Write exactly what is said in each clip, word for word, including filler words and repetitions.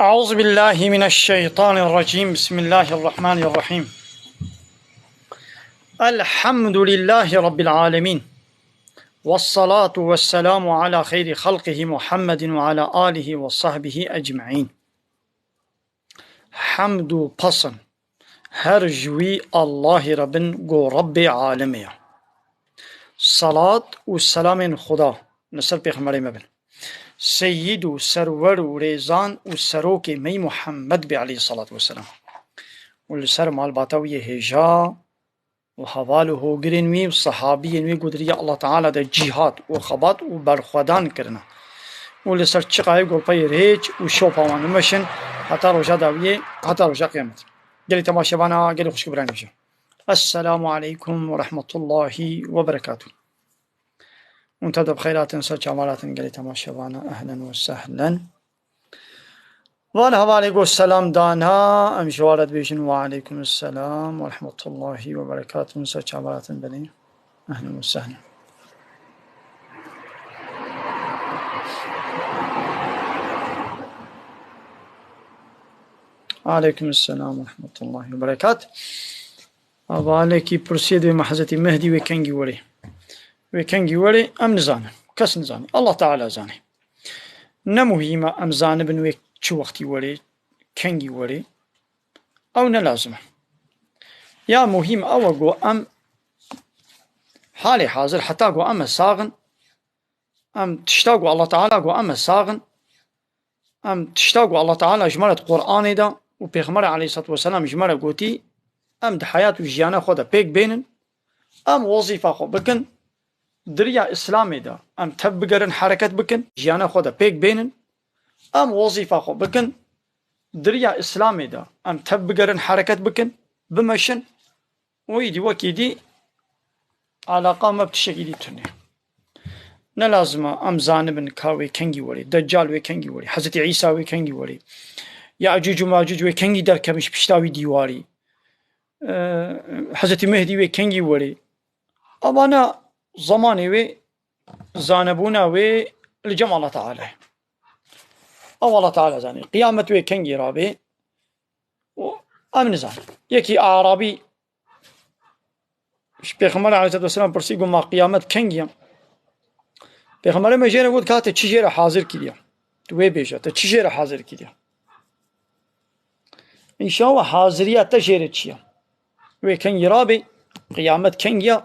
أعوذ بالله من الشيطان الرجيم. بسم الله الرحمن الرحيم. الحمد لله رب العالمين. والصلاة والسلام على خير خلقه محمد وعلى آله وصحبه أجمعين. Hemd û pesn her ji wî Allahî re bin ku Rebbê alemê ye. Salat û selamên Xuda li ser Pêxemberê me bin. Seyîd û serwer û rêzan û serokê me yî Muhammed bê aleyhissalatu vesselam. Û li ser malbata wî yê hêja û heval û hogirên wî û sehabiyên wî ku di riya Allah Teala de cîhad û xebat û berxwedan kirine. Û li ser çiqayê golpeyê rêç û şopa wan bimeşin heta roja dawiyê, heta roja qiyametê. Gelî temaşevana, gelî xwişk û birayên hêja. Esselamu aleykum ve rahmetullahi ve berekatuh. Hûn tev de bi xeyr hatin, ser çava hatin gelî temaşevana, ehlen ve sehlen. Van hevalê ku selam dana, em ji wan re dibêjin, "Wa aleykum selam ve rahmetullahi ve berekatuh." Ser çava hatin, belê. Ehlen ve sehlen. Aleykum selam ve rahmetullahi ve berekatuh. Hevalekî pirsiye dibê me Hezretî Mehdî wê kengî werê. Wê kengî werê em nizanin. Kes nizane. Allah Teala zane. Ne muhîm e em zanibin wê çi wextî werê, kengî werê. Ew ne lazim e. Ya muhîm ew e ku em halê hazir heta ku em e sax in, em tişta ku Allah Teala ku em e sax in, em tişta ku Allah Teala ji me re di Qur'anê de û Pêxemberê aleyhissalatu vesselam ji me re gotî, em di heyat û jiyana xwe de pêk bênin, em wezîfa xwe bikin, di riya Îslamê de em tev bigerin, hereket bikin, jiyana xwe de pêk bênin, em wezîfa xwe bikin, di riya Îslamê de em tev bigerin, hereket bikin, bimeşin û îdî wekî dî alaqa me bi tiştekî dî tune. Ne lazim e em zanibin ka wê kengî werê, Deccal wê kengî werê, Hezretî Îsa wê kengî werê, Yecûc û Mecûc wê kengî derkevin ji pişta wî dîwarî, e, Hezretî Mehdî wê kengî werê. Evana zemanê wê, zanebûna wê li cem Allah Teala ye. Ew Allah Teala zanî. Qiyamet wê kengî rabê û em nizanin. Yekî Arabî ji Pêxember aleyhissalatu vesselam pirsî, got, "Ma qiyamet kengî ye?" Pêxemberê me jê re got, "Ka te çi jê re hazir kiriye? Tu wê bêje, te çi jê re hazir kiriye?" Înşallah haziriya te jê re çi ye? Wê kengî rabê, qiyamet kengî ye?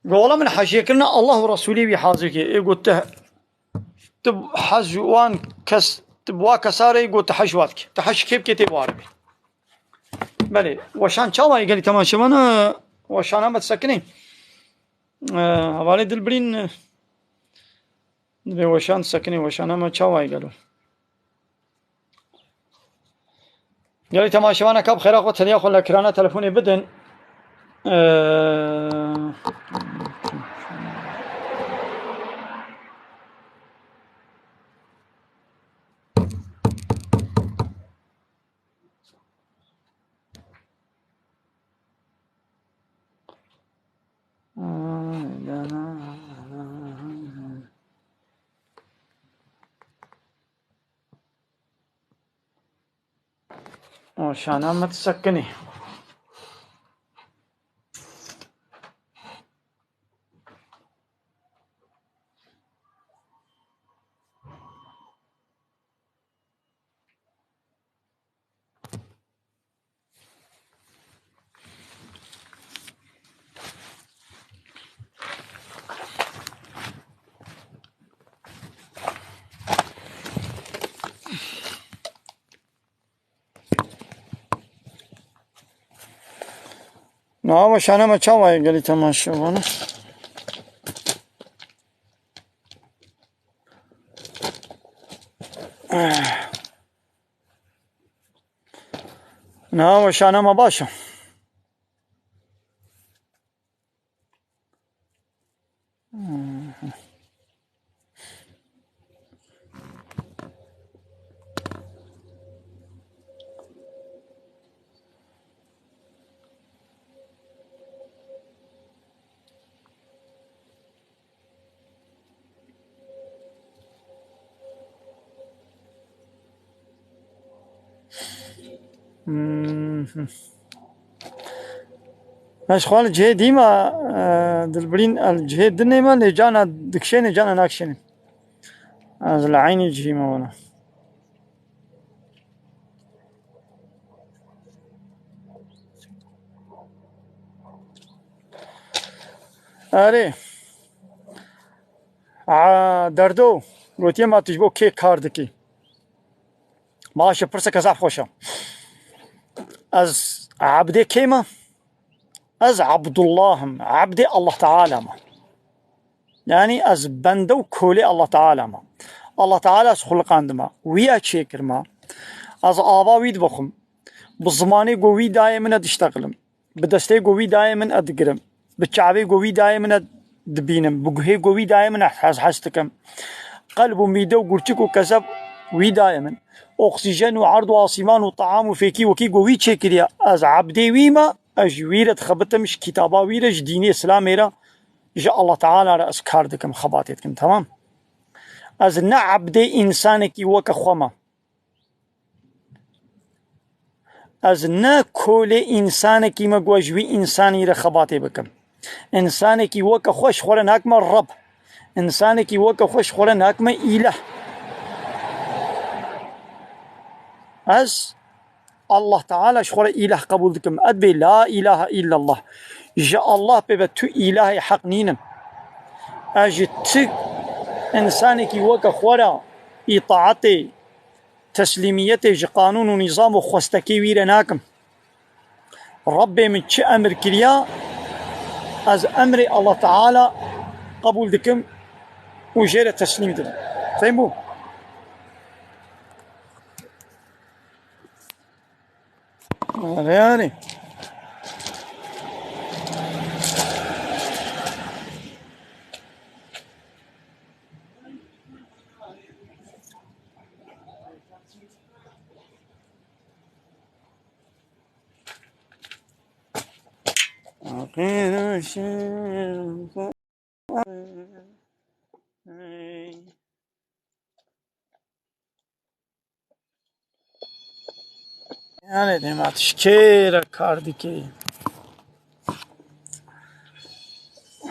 Got, "Wela min hecê kirine, Allah û Resûlê wî hazir kir." Ê got, "Te, tu hez ji wan kes, tu bi wa kesa re yî?" Got, "Te hej wa dikî. Te hej kê bikê tê waribî." Belê, weşan çawa ye gelî temaşevana, weşana me disekinê. E, hevalê Dilbirîn, e, dibê weşan disekinê, weşana me çawa ye gelo? Gelî temaşevana ka bi xêra xwe teliya xwe li ekranê telefonê bidin. Eee, Weşana me disekinî. Niha weşana me çawa ye gelî temaşevana? Niha weşana me baş e. Hmm. Ez xwe li cihê dî me, e, dilbirîn, el cihê dinê me, lê cana dikişêne, cana nakişêne. Ez li eynî cihî me wina. Erê. A, Derdo, gotiye ma tu ji bo kê kar dikî? Baş e, pirseke zaf xweş e. Ez ebdê kê me? Ez Abdullah im, ebdê Allah Teala me. Yani ez bende û kolê Allah Teala me. Allah Teala ez xuliqandime, wî ya çêkirime. Ez ava wî dibixwim. Bi zimanê ku wî dayê min e diştexilim. Bi destê ku wî dayê min e digirim. Bi çavê ku wî dayê min e dibînim. Bi guhê ku wî dayê min e hez hez dikim. Qelb û mîde û gurçik û kezeb wî dayê min. Oksîjen û erd û asîman û team û fêkî wekî ku wî çêkiriye. Ez ebdê wî me, ez ji wî re dixebitim, ji kitaba wî re, ji dînê Îslamê re, ji Allah Teala re ez kar dikim, xebatê dikim, temam. Ez ne ebdê însanekî weke xwe me. Ez ne kolê însanekî me ku ez ji wî însanî re xebatê bikim. Însanekî weke xwe ji xwe re nakime Reb. Însanekî weke xwe ji xwe re nakime îleh. Ez Allah Teala ji xwe re îleh qebûl dikim. Ez bê la îlahe îllallah. Ji Allah pê ve tu îlahê heq nînin. Ez ji ti însanekî weke xwe re îtaetê, teslîmiyetê ji qanûn û nîzam û xwestekê wî re nakim. Rebbê min çi emir kiriya, ez emrê Allah Teala qebûl dikim û jê re teslîm dibim. Fêm bû? Erê, erê. Yani dema tu ji kê re kar dikê?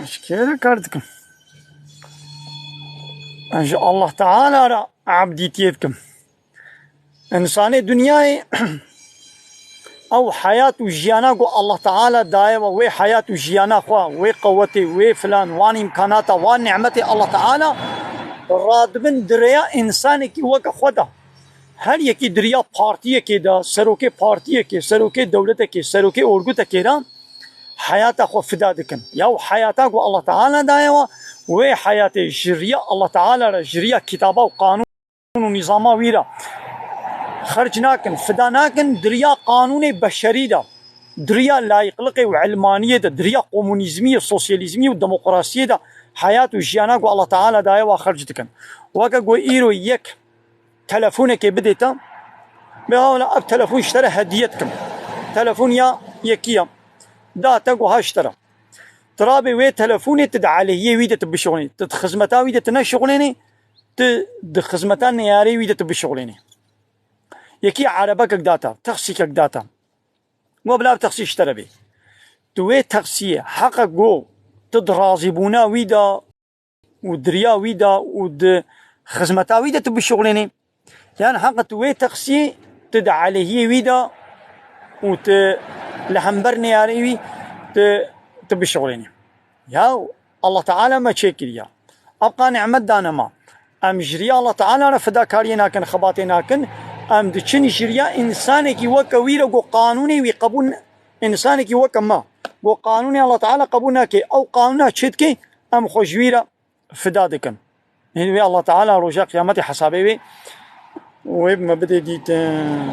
Ji kê re kar dikim? Ez ji Allah Teala re ebdîtiyê dikim. Însanê dinyayê ew heyat û jiyana ku Allah Teala daye we, wê heyat û jiyana xwe, wê qewetê, wê filan, wan îmkanata, wan nîmetê Allah Teala radibin di rêya însanekî weke xwe de. Her yekî di riya partiyekê de, serokê partiyekê, serokê dewletekê, serokê orgutekê re heyata xwe fida dikin. Ya û heyata ku Allah Teala daye we, wê heyatê ji riya Allah Teala re, ji riya kitaba û qanûn û nîzama wî re xerc nakin, fida nakin, di riya qanûnê beşerî de, di riya layîqliqê û ilmaniyê de, di riya komunîzmî, sosyalîzmî û demokrasiyê de heyat û jiyana ku Allah Teala daye we xerc dikin. Weke ku îro yek telefonekê bidê te, bê ha wela ev telefon ji te re hediye dikim. Telefon ya yekî ya. Da te ku ha ji te re. Tu rabê wê telefonê tu di aleyhiyê wî de tu bişixulênî. Tu di xizmeta wî de tu neşixulênî, tu di xizmeta neyarê wî de tu bişixulênî. Yekî erebekek da te, taksîkek da te. Go bila ev taksî ji te re bê. Tu wê taksiyê heqek ku tu di razîbûna wî de û di riya wî de û di xizmeta wî de tu bişuxulênî. Yan heqa tu wê teqsiyê tu di aleyhiyê wî de û tu li hember neyarê wî tu, tu bişuxulênî. Ya Allah Teala me çêkiriya. Ev qa nîmet dane me. Em ji riya Allah Teala re fidakariyê nakin, xebatê nakin. Em diçin ji riya însanekî weke wî re ku qanûnê wî qebûl, însanekî weke me ku qanûnê Allah Teala qebûl nake. Ew qanûna çê dike, em xwe ji wî re fida dikin. Hîn wê Allah Teala roja qiyametê hesabê wê, wê bi me bidê dîtin.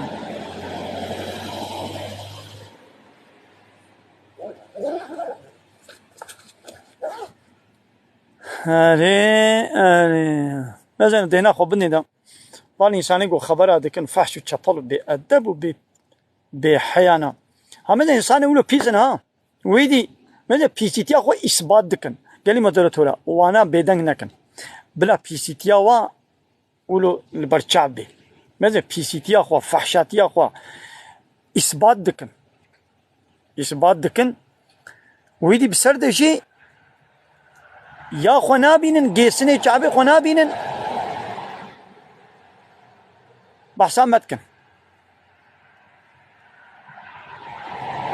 Erê, erê. Mezen dêna xwe binê de. Van însanê ku xebera dikin, fehş û çepel û bêedeb û bê, bêheya ne. Ha, mezen însanê wilo pîs in ha. Wê dî, mezen pîsîtiya xwe îsbat dikin. Gelî moderatora, wana bêdeng nekin. Bila pîsîtiya wa wilo li ber çav bê. Mezen pîsîtiya xwe, fehşatiya xwe, îsbat dikin. Îsbat dikin. Wî dî bi ser de jî ya xwe nabînin, gêsinê Kabe xwe nabînin. Behsa me dikin.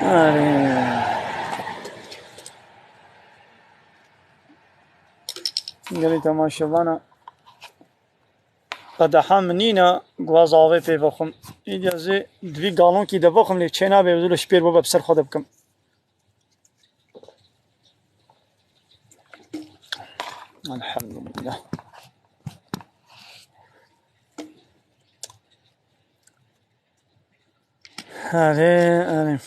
Erê. Gelî temaşevana. Qedeha min nîne, guaz avê pê vexwim. Îdî ez ê di vî galonkî de vexwim, lê çênabe, ez wilo ji pêr bibe bi ser xwe de bikim. Elhamdülillah. Erê, erê.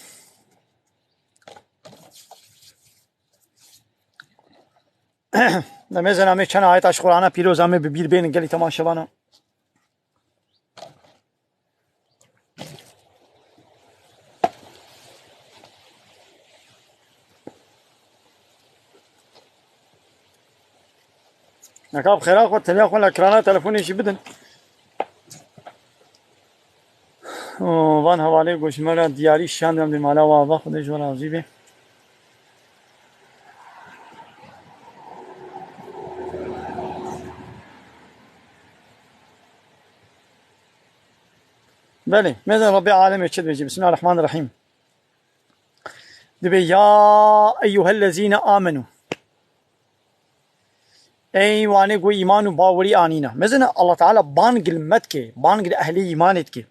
Demê zenamê çend ayeta ji Qur'ana pîroz amê bi bîr bênin gelî temaşevana. Neka bi xêra xwe, teliya xwe li ekrana telefonê jî bidin. Û van hevalê ku ji me re diyarî şandin, em dê mala we ava, Xwedê ji we razî be. Belê, mêze Rebbê alemê çi dibêjî? Bismillahirrahmanirrahîm. Dibê, ya eyyuhellezîne amenû. Ey wanê ku îman û bawerî anîne. Mezin e, Allah Teala bang li me dike, bang li ehlê îmanê dike.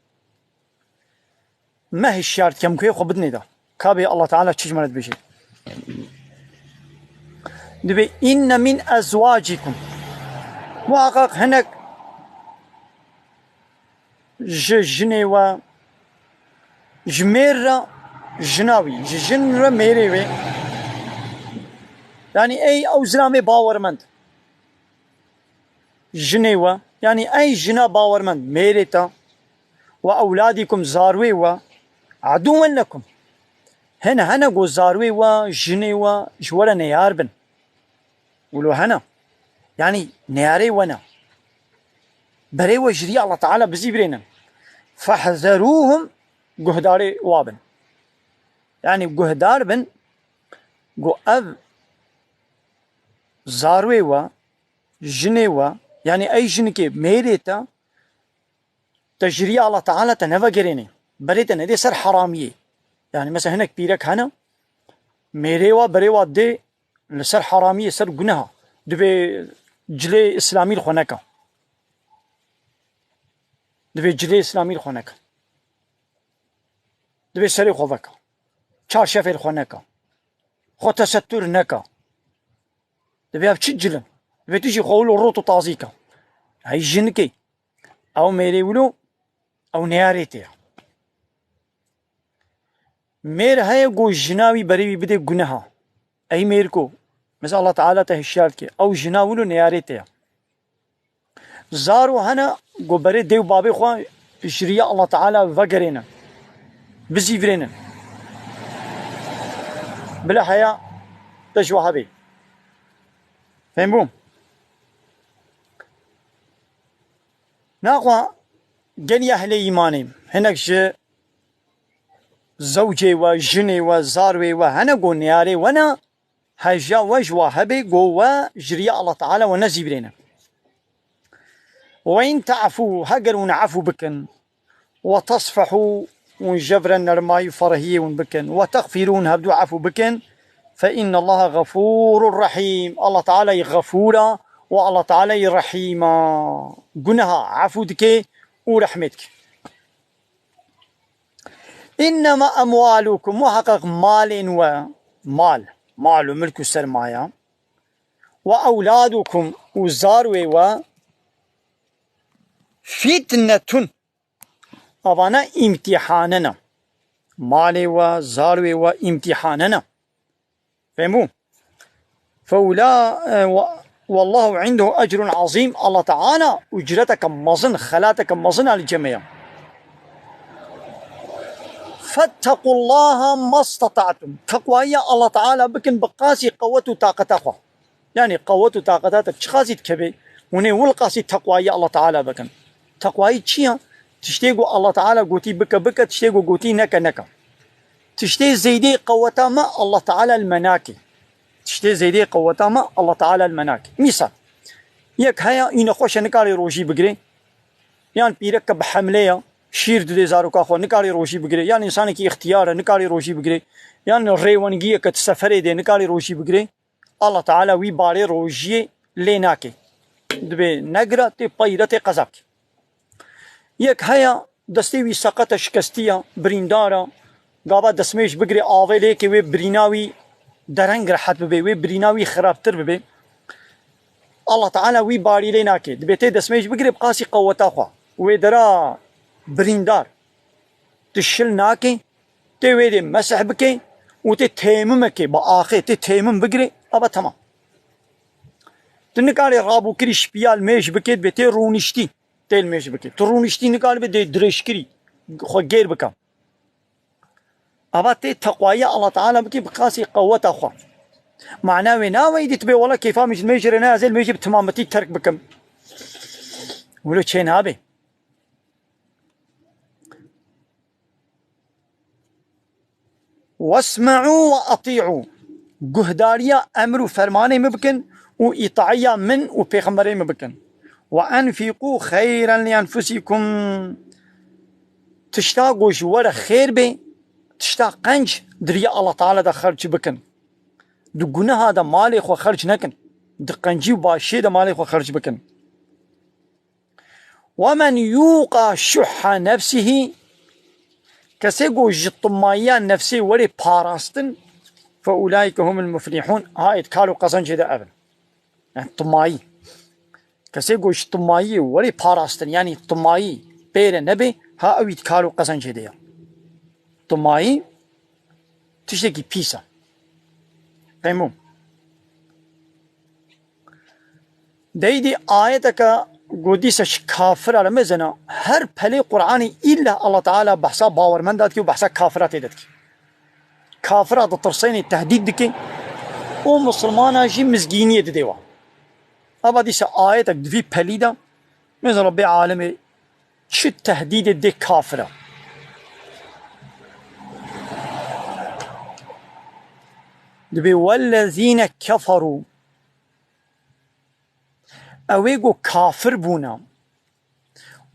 Me hişyar dike, em guhê xwe bidinê de. Ka bê Allah Teala çi ji me re dibêje. Dibê, inne min ezwacikum. Muhaqqaq hinek ji jinê we, ji mêr re jina wî, ji jin re mêrê wê. Yanî ey ew zilamê bawermend. Jinê we, yanî ey jina bawermend, mêrê te, we ewladîkum, zarwê we, aduwen lekum. Hene, hene ku zarwê we, jinê we ji we re neyar bin. Wilo hene. Yanî neyarê we ne. Berê we ji rî Allah Teala bizîvirênin. Fehzerûhum, guhdarê wa bin. Yanî guhdar bin, ku ev zarwê we, jinê we, yanî ey jinikê mêrê te, te ji rî Allah Teala te nevegerênê. Berê te nedê ser heramiyê. Yanî mesela hinek pîrek hene, mêrê wa, berê wa dê li ser heramiyê, ser guneha. Dibê cilê îslamî li xwe neke. Dibê cilê îslamî li xwe neke. Dibê serê xwe veke. Çarşefê li xwe neke. Xwe tesettur neke. Dibê ev çi cil in? Dibê tu jî xwe wilo rot û tazî ke. Ey jinikê. Ew mêrê wilo, ew neyarê te ye. Mêr heye ku jina wî berê wî bidê guneha. Ey mêr ku, mesela Allah Teala te hişyar dike. Ew jina wilo neyarê te ye. Zaro hene ku berê dê û babê xwe ji riya Allah Teala vegerêne. Bizîvirêne. Bila heya te ji we hebê. Fêm bû? Naxwe gelî ehlê îmanê, hinek ji zewcê we, jinê we, zarwê we hene ku neyarê we ne, heja we ji we hebê ku we ji riya Allah Teala we nezîvirêne. Ve in ta'fu, heger hûn efû bikin, ve tasfehû, hûn jev re nermayî û ferehiyê hûn bikin, ve texfirû, hûn hevdû efû bikin, fe innallaha xefûrun rehîm. Allah Teala yî xefûr a û Allah Teala yî rehîm a. Guneha efû dike û rehmê dike. Innema emwalukum, muheqeq malên we, mal, mal û milk û sermaya, ve ewladukum, û zarwê we, fitnetun, avana îmtîhane ne. Malê we, zarwê we îmtîhane ne. Fehmû? Feula, e, ve-, vallahu indehu ecrun azîm. Allah Teala ucreteke mezin, xelateke mezin a li cem e ya. Fettekullaha mastata'tum. Teqwayî Allah Teala bikin bi qasî qewet û taqeta xwe. Yanî qewet û taqeta te çiqasî dikeve, hûn ê wil qasî teqwayî Allah Teala bikin. Teqwayî çi ye? Tiştê ku Allah Teala gotî bike, bike, tiştê ku gotî neke, neke. Tiştê zêdê qeweta me Allah Teala li me nake. Tiştê zêdê qeweta me Allah Teala li me nake. Mîsal, yek heye, î nexweş e, nikarê rojî bigirê. Yan pîrek ke bi hemlê ye, şîr didê zaroka xwe, nikarê rojî bigirê. Yan însanekî îxtiyar e, nikarê rojî bigirê. Yan rêwengiyeke di seferê de, nikarê rojî bigirê. Allah Teala wî barê rojiyê lê nake. Dibê negira, tê peyre, tê qeza bike. Yek heye, destê wî seqet e, şikestî ye, birîndar e. Gava destmêj bigirê, avê lê ke wê birîna wî dereng rehet bibe, wê birîna wî xirabtir bibe. Allah Teala wî barî lê nake. Dibê tê destmêj bigirê, bi qasî qeweta xwe. Wê dera birîndar. Tu şil nake, tê wê dê mesih bike û tê têmimekê bi axê, tê têmim bigirê, aba temam. Tu nikarê rabûkirî şipiya li mêj bikê, dibê tê rûniştî, tê li mêj bikê. Tu rûniştî nikaribê dê dirêjkirî, xwe gêr bike. Ava tê teqwayî Allah Teala bikê bi qasî qeweta xwe. Mana wê nawe îdî tu bê wela kêfa min ji mêjê re ne, ez ê li mêjê bi timametî terk bikim. Wilo çê nabe. "Wesme'û ve etî'û." Guhdariya emr û fermanê min bikin û îtaiya min û pêxemberê min bikin. "Ve enfîqû xeyren li enfusîkum." Tişta ku ji we re xêr bê, tişta qenc di riya Allah Teala de xerc bikin. Di guneha de malê xwe xerc nekin. Di qencî û başiyê de malê xwe xerc bikin. "Ve men yuqa şuhha nefsihî", kesê ku ji timayiya nefsê werê parastin, "fe ulaike humul muflihûn", ha êt kar û qezencê de ev in. Yani timayî. Kesê ku ji timayî werê parastin, yani timayî pê re nebe, ha ew êt kar û qezencê de ye. Timayî tiştekî pîs e. Qeymo. Deydî ayeteke ku dîsa ji kafira re mezin e, her pelê Qur'anê îlla Allah Teala behsa bawermenda dike û behsa kafira tê de dike. Kafira ditirsênê, tehdîd dike û misilmana jî mizgîniyê didê wan. Ava dîsa ayetek di vî pelî de mezin Rebbê alemê çi tehdîdê dê kafira. Dibê wellezîne keferû. Ew ê ku kafir bûne.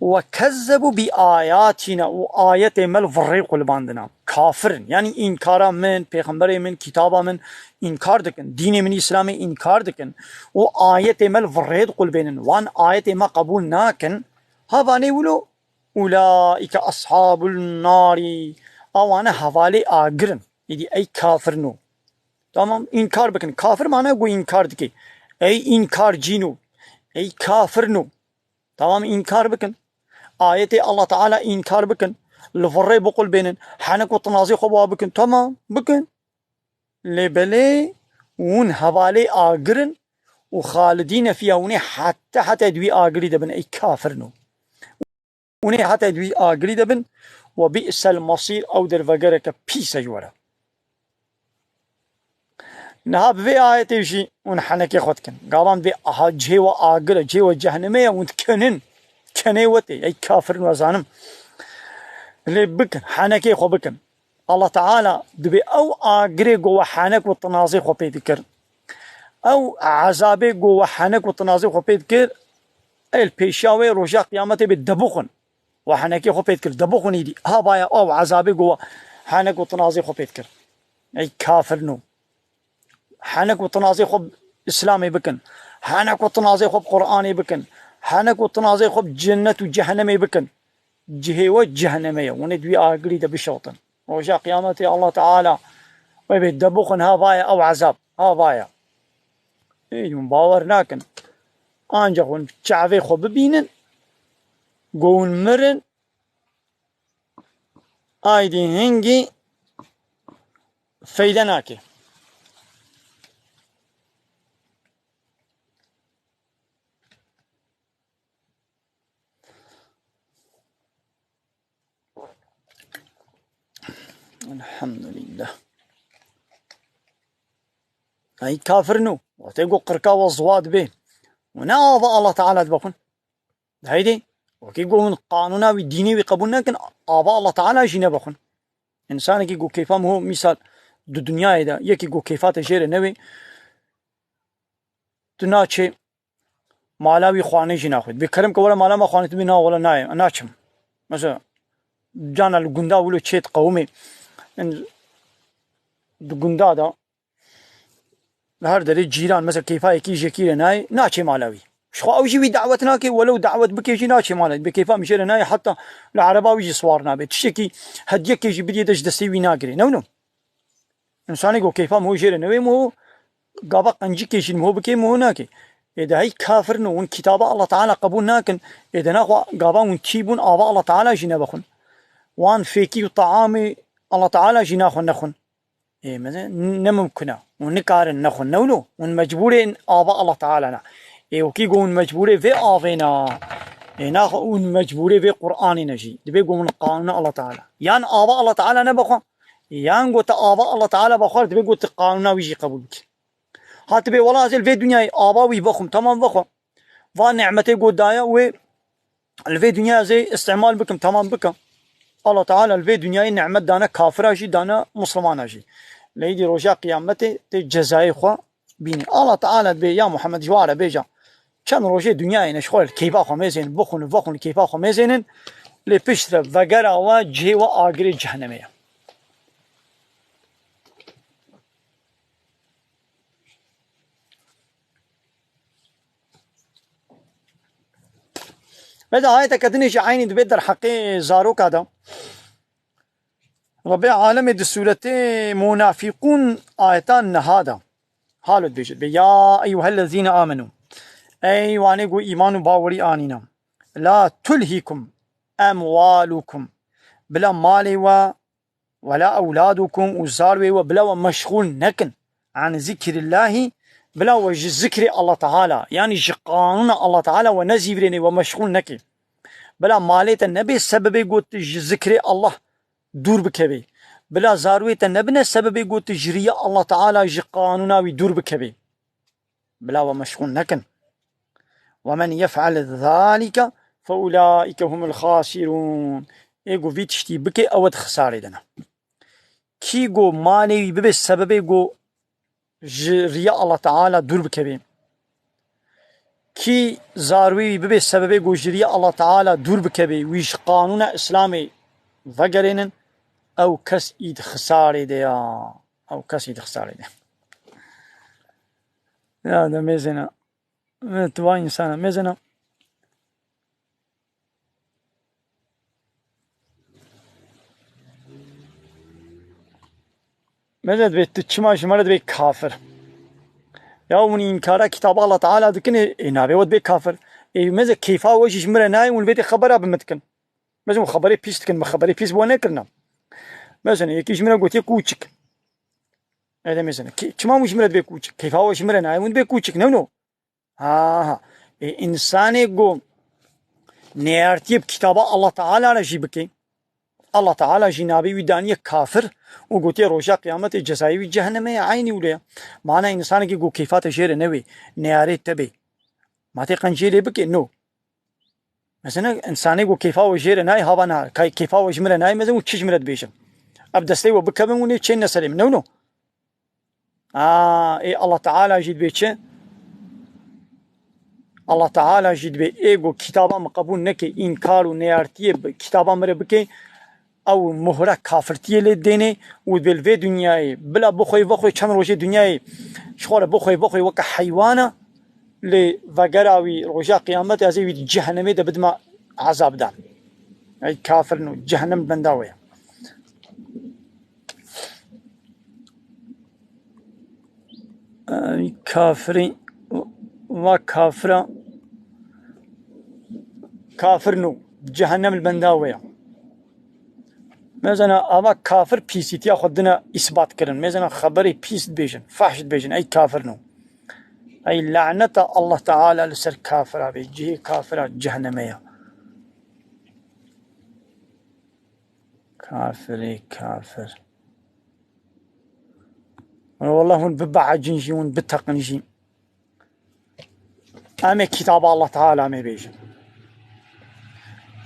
"Ve kezzebû bi ayatîna", û ayetê me li virrê qulbandina. Kafir in. Yani înkara min, pêxemberê min, kitaba min înkar dikin. Dînê min Îslamê înkar dikin. Û ayetê me li virrê diqulbênin. Wan ayetê me qebûl nakin. Ha vanê wilo, "Ulaîke ashabul narî." Awane hevalê agir in. Êdî ey kafir no. Tamam, înkar bikin. Kafir mana ku înkar dike. Ey înkarcî no. Ey kafir no. Tamam, înkar bikin. Ayetê Allah Teala înkar bikin. Li virrê biqulbênin. Henek û tinazê xwe bi wa bikin. Tamam, bikin. Lê belê hûn hevalê agir in û xalidîne fiha, hûn ê heta heta di wî agirî de bin, ey kafir no. Hûn ê heta di wî agirî de bin. "Ve bi'sel masîr", ew dervegereke pîs e ji we re. Niha bi vê ayetê jî hûn henekê xwe dikin. Gavan vê aha cihê we agir e, cihê we cehennemê ye, hûn dikenin. Kenê we tê, ey kafir in, we zanim. Lê bikin, henekê xwe bikin. Allah Teala dibê ew agirê ku we henek û tinazê xwe pê dikir. Ew ezabê ku we henek û tinazê xwe pê dikir, ê li pêşiya wê roja qiyametê bê debixwin. We henekê xwe pê dikir, debixwin êdî. Ha vaya ew ezabê ku we henek û tinazê xwe pê dikir. Ey kafir no. Henek û tinazê xwe bi Îslamê bikin. Henek û tinazê xwe bi Qur'anê bikin. Henek û tinazê xwe bi cennet û cehennemê bikin. Cihê we cehennemê ye. Hûn ê di wî agirî de bişewtin. Roja qiyametê Allah Teala wê bê debixwin, ha vaya ew ezab. Ha vaya. Ê, hûn bawer nakin. Ancaq hûn çavê xwe bibînin. Go hûn mirin. Aydî hingî feyde nake. Elhamdülillah. Ay kafir nû. Wextê ku qirka we ziwa dibe. Û ne ava Allah Teala dibexwin. Heydê, Wekî ku hûn qanûna wî dînê wî qebûl nekin, ava Allah Teala jî nebixwin. Însanekî ku keyfa miho mîsal di dinyayê de, yekî ku keyfa te jê re newê, tu naçê mala wî xwanê jî naxwî. Dibê kerem ke were mala me xwanê, tu bê na wele nayê, naçim. Mesela, cana li gunda wilo çê diqewimê, in, di gunda de, li her derê cîran, mesela keyfa yekî ji yekî re nayê, naçê mala wî. Ji xwe ew jî wî dawet nake, welew dawet bike jî naçê mala wî. Dibê keyfa min jê re nayê, heta li ereba wî jî siwar nabe. Tiştekî hediyekê jî bidiyê de ji destê wî nagirê. Ne wilo? Însanê ku keyfa miho jê re newê, miho gava qencikê jî miho bike, miho nake. Ê de hey kafir in û hûn kitaba Allah Teala qebûl nakin. Ê de naxwe gava hûn tî bûn, ava Allah Teala jî nebixwin. Wan fêkî û teamê Allah Teala jî naxwe nexwin. Ê, meze, ne mimkun e. Hûn nikarin nexwin, ne wilo. Hûn mecbûrê ava Allah Teala ne. Ê, wekî ku hûn mecbûrê vê avê ne. Ê, naxwe hûn mecbûrê vê Qur'anê ne jî. Dibê ku hûn qanûna Allah Teala. Yan ava Allah Teala nebixwe, yan ku te ava Allah Teala bixwar, dibê ku tu qanûna wî jî qebûl bikî. Ha tu bê wela ez ê li vê dinyayê ava wî vexwim, temam vexwe. Va nimetê ku daye wê li vê dinyayê ez ê îstîmal bikim, temam bikim. Allah Teala li vê dinyayê nimet dane kafira jî, dane muslimana jî. Lê îdî roja qiyametê tê cezayê xwe bînî. Allah Teala dibê ya Muhammed ji ware bêje. Çend rojê dinyayê ne ji xwe li keyfa xwe mêzên, bixwin, vexwin, keyfa xwe mêzênin. Lê piştre vegera we cihê we agirê cehennemê ye. Ve de ayeteke dinê jî eynî dibe derheqê zaroka de. Rebê alemê di sûretê Munafîqûn ayeta neha de. Halo dibêje, dibê, "Ya eyyuhellezîne amenû." Ey wanê ku îman û bawerî anîne. "La tulhîkum emwalûkum." Bila malê we, "Wela ewladukum", û zarwê we bila we meşxûl nekin. "An zikrillahî", bila we ji zikrê Allah Teala, yanî ji qanûna Allah Teala we nezîvirênê, we meşxûl nekê. Bila malê te nebe sebebê ku tu ji zikrê Allah dûr bikevê. Bila zarwê te nebine sebebê ku tu ji riya Allah Teala, ji qanûna wî dûr bikevê. Bila we meşxûl nekin. "Ve men yef'al zalike fe ulaike humul xasirûn." Ê ku vî tiştî bike, ew di xisarê de ne. Kî ku malê wî bibe sebebê ku ji riya Allah Teala dûr bikevê, kî zarwê wî bibe sebebê ku ji riya Allah Teala dûr bikevê, wî ji qanûna Îslamê vegerênin, ew kes î di xisarê de ya. Ew kes î di xisarê de. Ya de mêzêne. Evet, vay insana, mêzêne. Mêze dibê tu çima ji me re dibê kafir? Ya hûn înkara kitaba Allah Teala dikin, ê, ê navê we dibê kafir. Ê, mêze keyfa we jî ji min re nayê, hûn vê tê xebera bi min dikin. Mêze hûn xeberê pîs dikin, min xeberê pîs bi we nekirina. Mêze yekî ji min re gotiye kûçik. Ê de mêze ne. Kê-, çima hûn ji min re dibê kûçik? Keyfa we ji min re nayê, hûn dibê kûçik, ne wino? Aha. Ê, însanê ku neyartiyê bi kitaba Allah Teala re jî bike, Allah Teala jî navê wî daniye kafir û gotiye roja qiyametê cezayê wî cehennemê ye, eynî wile ye. Mana însanekî ku keyfa te jê re newê, neyarê te bê. Ma tê qenciyê lê bike? No. Mesela însanê ku keyfa we jê re nayê, hava na, kay-, keyfa we ji min re nayê, mesela û çi ji min re dibêjin? Ev destê we bikevin û nê çêne serê min, ne wino? A, ê Allah Teala jî dibê çi? Allah Teala jî dibê ê ku kitaba min qebûl neke, înkar û neyartiyê bi kitaba min re bike, ew muhra kafirtiyê lê dênê û dibê li vê dinyayê bila bixwê vexwê çend rojê dinyayê ji xwe re bixwê vexwê weke heywana, lê vegera wî roja qiyametê ez ê wî di cehennemê de bidime ezabdan. Ey kafir no, cehennem benda wê ye. Ey kafirî, va kafira, kafir no, cehennem li benda wê ye. Mêzena ava kafir pîsîtiya xwe dine îsbat kirin. Mêzena xeberê pîs dibêjin, fahş dibêjin, ey kafir no. Ey laneta Allah Teala li ser kafira bê, cihê kafira cehennemê ye. Kafirê kafir. Wala hûn bibehecin jî, hûn biteqin jî. Em ê kitaba Allah Teala em ê bêjin.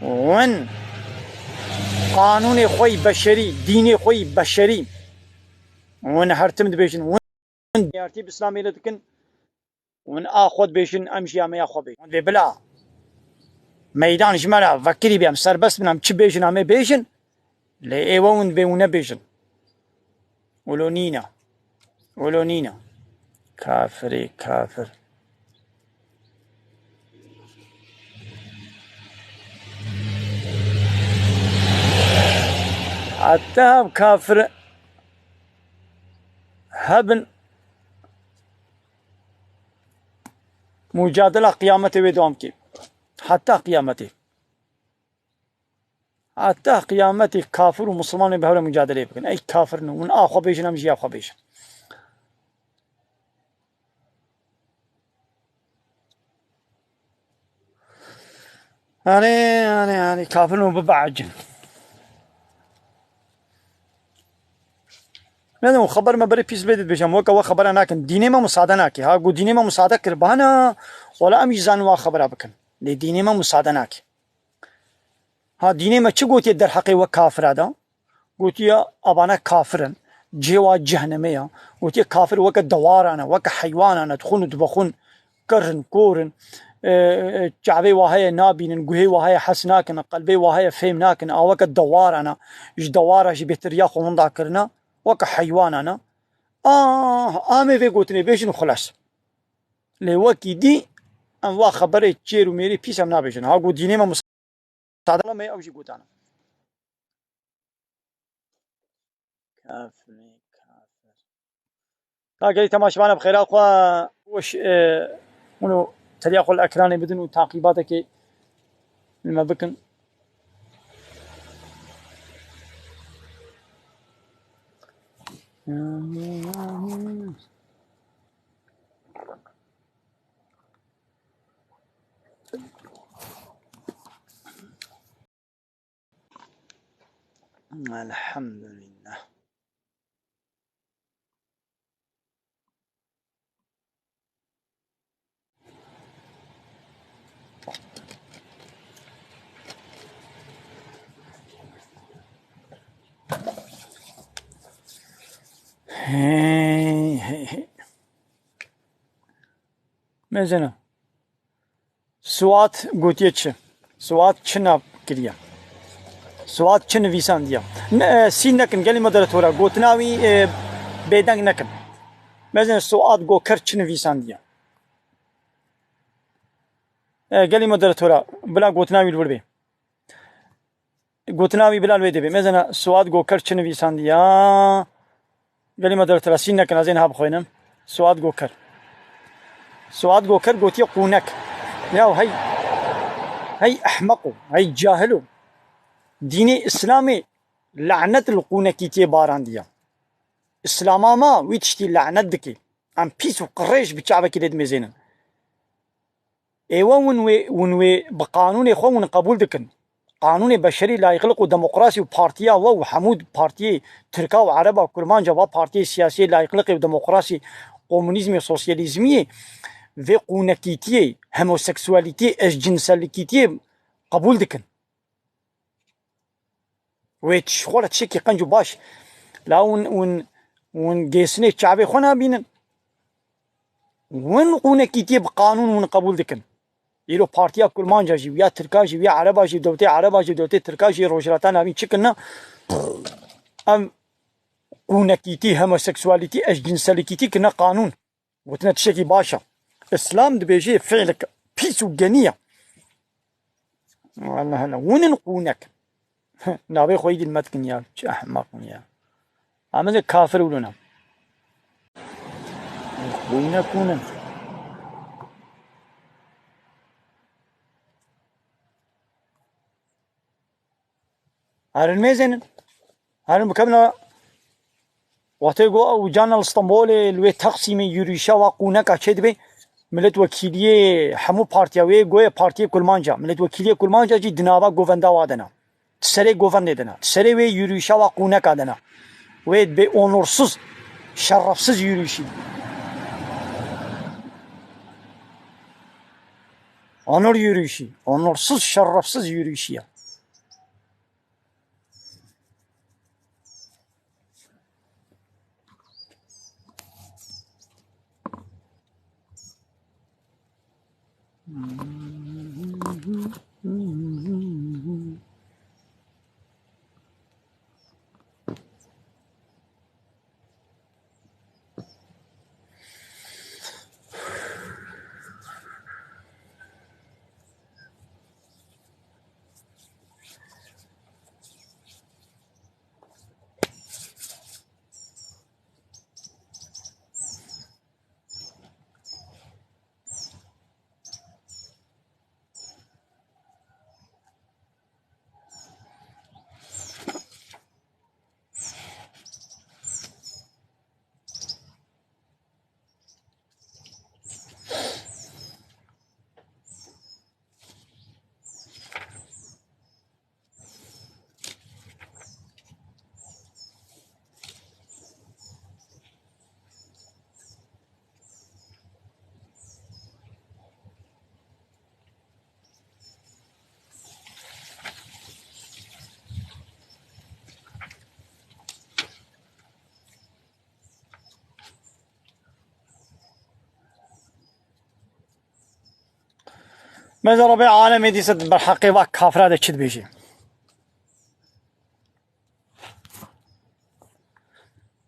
Win qanûnê xwe yî beşerî, dînê xwe yî beşerî, win her tim dibêjin, win diyartî bi Îslamê lê dikin, win a xwe dibêjin, em jî ya me ya xwe bêjin. Win dibê bila meydan ji me re vekirî bê, em serbest bin, em çi bêjin, em ê bêjin, lê ê we win dibê win nebêjin. Wilo nîne. Wilo nîne. Kafirê kafir. Heta ev kafir hebin, mucadela qiyametê wê dewam kê. Heta qiyametê. Heta qiyametê kafir û misilmanê bi hev re mucadeleyê bikin. Ey kafir ne. Hûn a xwe bêjin, em jî ya xwe bêjin. Anê, anê, anê, kafir ne, bibecin. Ne, ne, xeber me berê pîs bê dibêjim. Weke we xebera nakin. Dînê me musade nake. Ha, ku dînê me musade kir, bana, wala em jî zanin wa xebera bikin. Lê dînê me musade nake. Ha, dînê me çi gotiye derheqê we kafira de? Gotiye, "Abane kafir in, cihê wa cehnemê ye." Gotiye, "Kafir weke dewaran e, weke heywanan e, dixwin û dibixwin, kir in, kor in, e, e, çavê wa heye nabînin, guhê wa heye hes nakin, qelbê wa heye fêm nakin, a weke dewaran e, ji dewara jî bêhtir ya xwe winda kirine, weke heywanan e." Ah, amê vê gotinê bêjin û xilas. Lê wekî dî em va xeberê çêr û mêrê pîs em nabêjin. Ha, ku dînê me Sadala me ew jî gotana. Kafirê kafir. Ka gelî temaşevana bi xêra xwe weş, e, hûn û teliya xwe li ekranê bidin û taqîbatekê li me bikin. Elhamdülillah. Hey, hey, hey. Mezena. Suat gotiye çi? Suat çi nav kiriye? Suat çi nivîsandiye? Ne, e, sîn nekin, gelî moderatora. Gotina wî, e, bêdeng nekin. Mezin Suat Goker çi nivîsandiye? E, gelî moderatora, bila gotina wî li wir bê. Gotina wî bila li wê dê bê. Mezena Suat Goker çi nivîsandiya? Gelî me deretirasîn nekin, ez ê niha bixwînim. Suat Goker. Suat Goker gotiye qûnek. Ya hey, hey ehmeqo, hey cahilo. Dînê Îslamê lanet li qûnekîtiyê barandiye. Îslama ma wî tiştî lanet dike. Em pîs û qirêj bi çavekî lê dimêzênin. Êwe win wê, win wê bi qanûnê xwe win qebûl dikin. Qanûnê beşerî, layîqliq û demokrasî û partiya we û hemû partiyê tirka û ereba, kurmanca, va partiyê siyasiyê layîqliqê û demokrasî, komunîzmê, sosyalîzmiyê, vê qûnekîtiyê, homoseksualîtiyê, eşcinsellikîtiyê qebûl dikin. Wê ji xwe re tiştekî qenc û baş. La hûn, hûn, hûn gêsinê çavê xwe nabînin. Win qûnekîtiyê bi qanûn hûn qebûl dikin. Îro partiya kurmanca jî, ya tirka jî, ya ereba jî, dewletê ereba jî, dewletê tirka jî, rojhilata navîn çi kirine? Em qûnekîtî, homoseksualîtî, eşcinselikîtî kirine qanûn. Gotine tiştekî baş e. Îslam dibêje fiilek pîs û genî ye. Wele hele, hûn in qûnek. Navê xwe yî dil me dikin ya. Çi ehmeq in ya. Em ê kafir wilo ne. Qûnek hûn in. Herin mêzênin. Herin bikevna. Wextê go ew carna li Stenbolê li wê Texsîmê yûrîşa wa qûneka çêdibe, miletwekîliyê hemû partiya wê goye partiyê kurmanca. Miletwekîliyê kurmanca jî di nava govenda wa de ne. Di serê govendê de ne. Di serê wê yûrîşa wa qûneka de ne. Wê dibê onursuz, şerefsiz yûrîşî. Onur yürüyüşü. Onursuz, şerefsiz yürüyüşü ya. Meze Rebê alemê dîse di berheqê va kafira de çi dibêjî?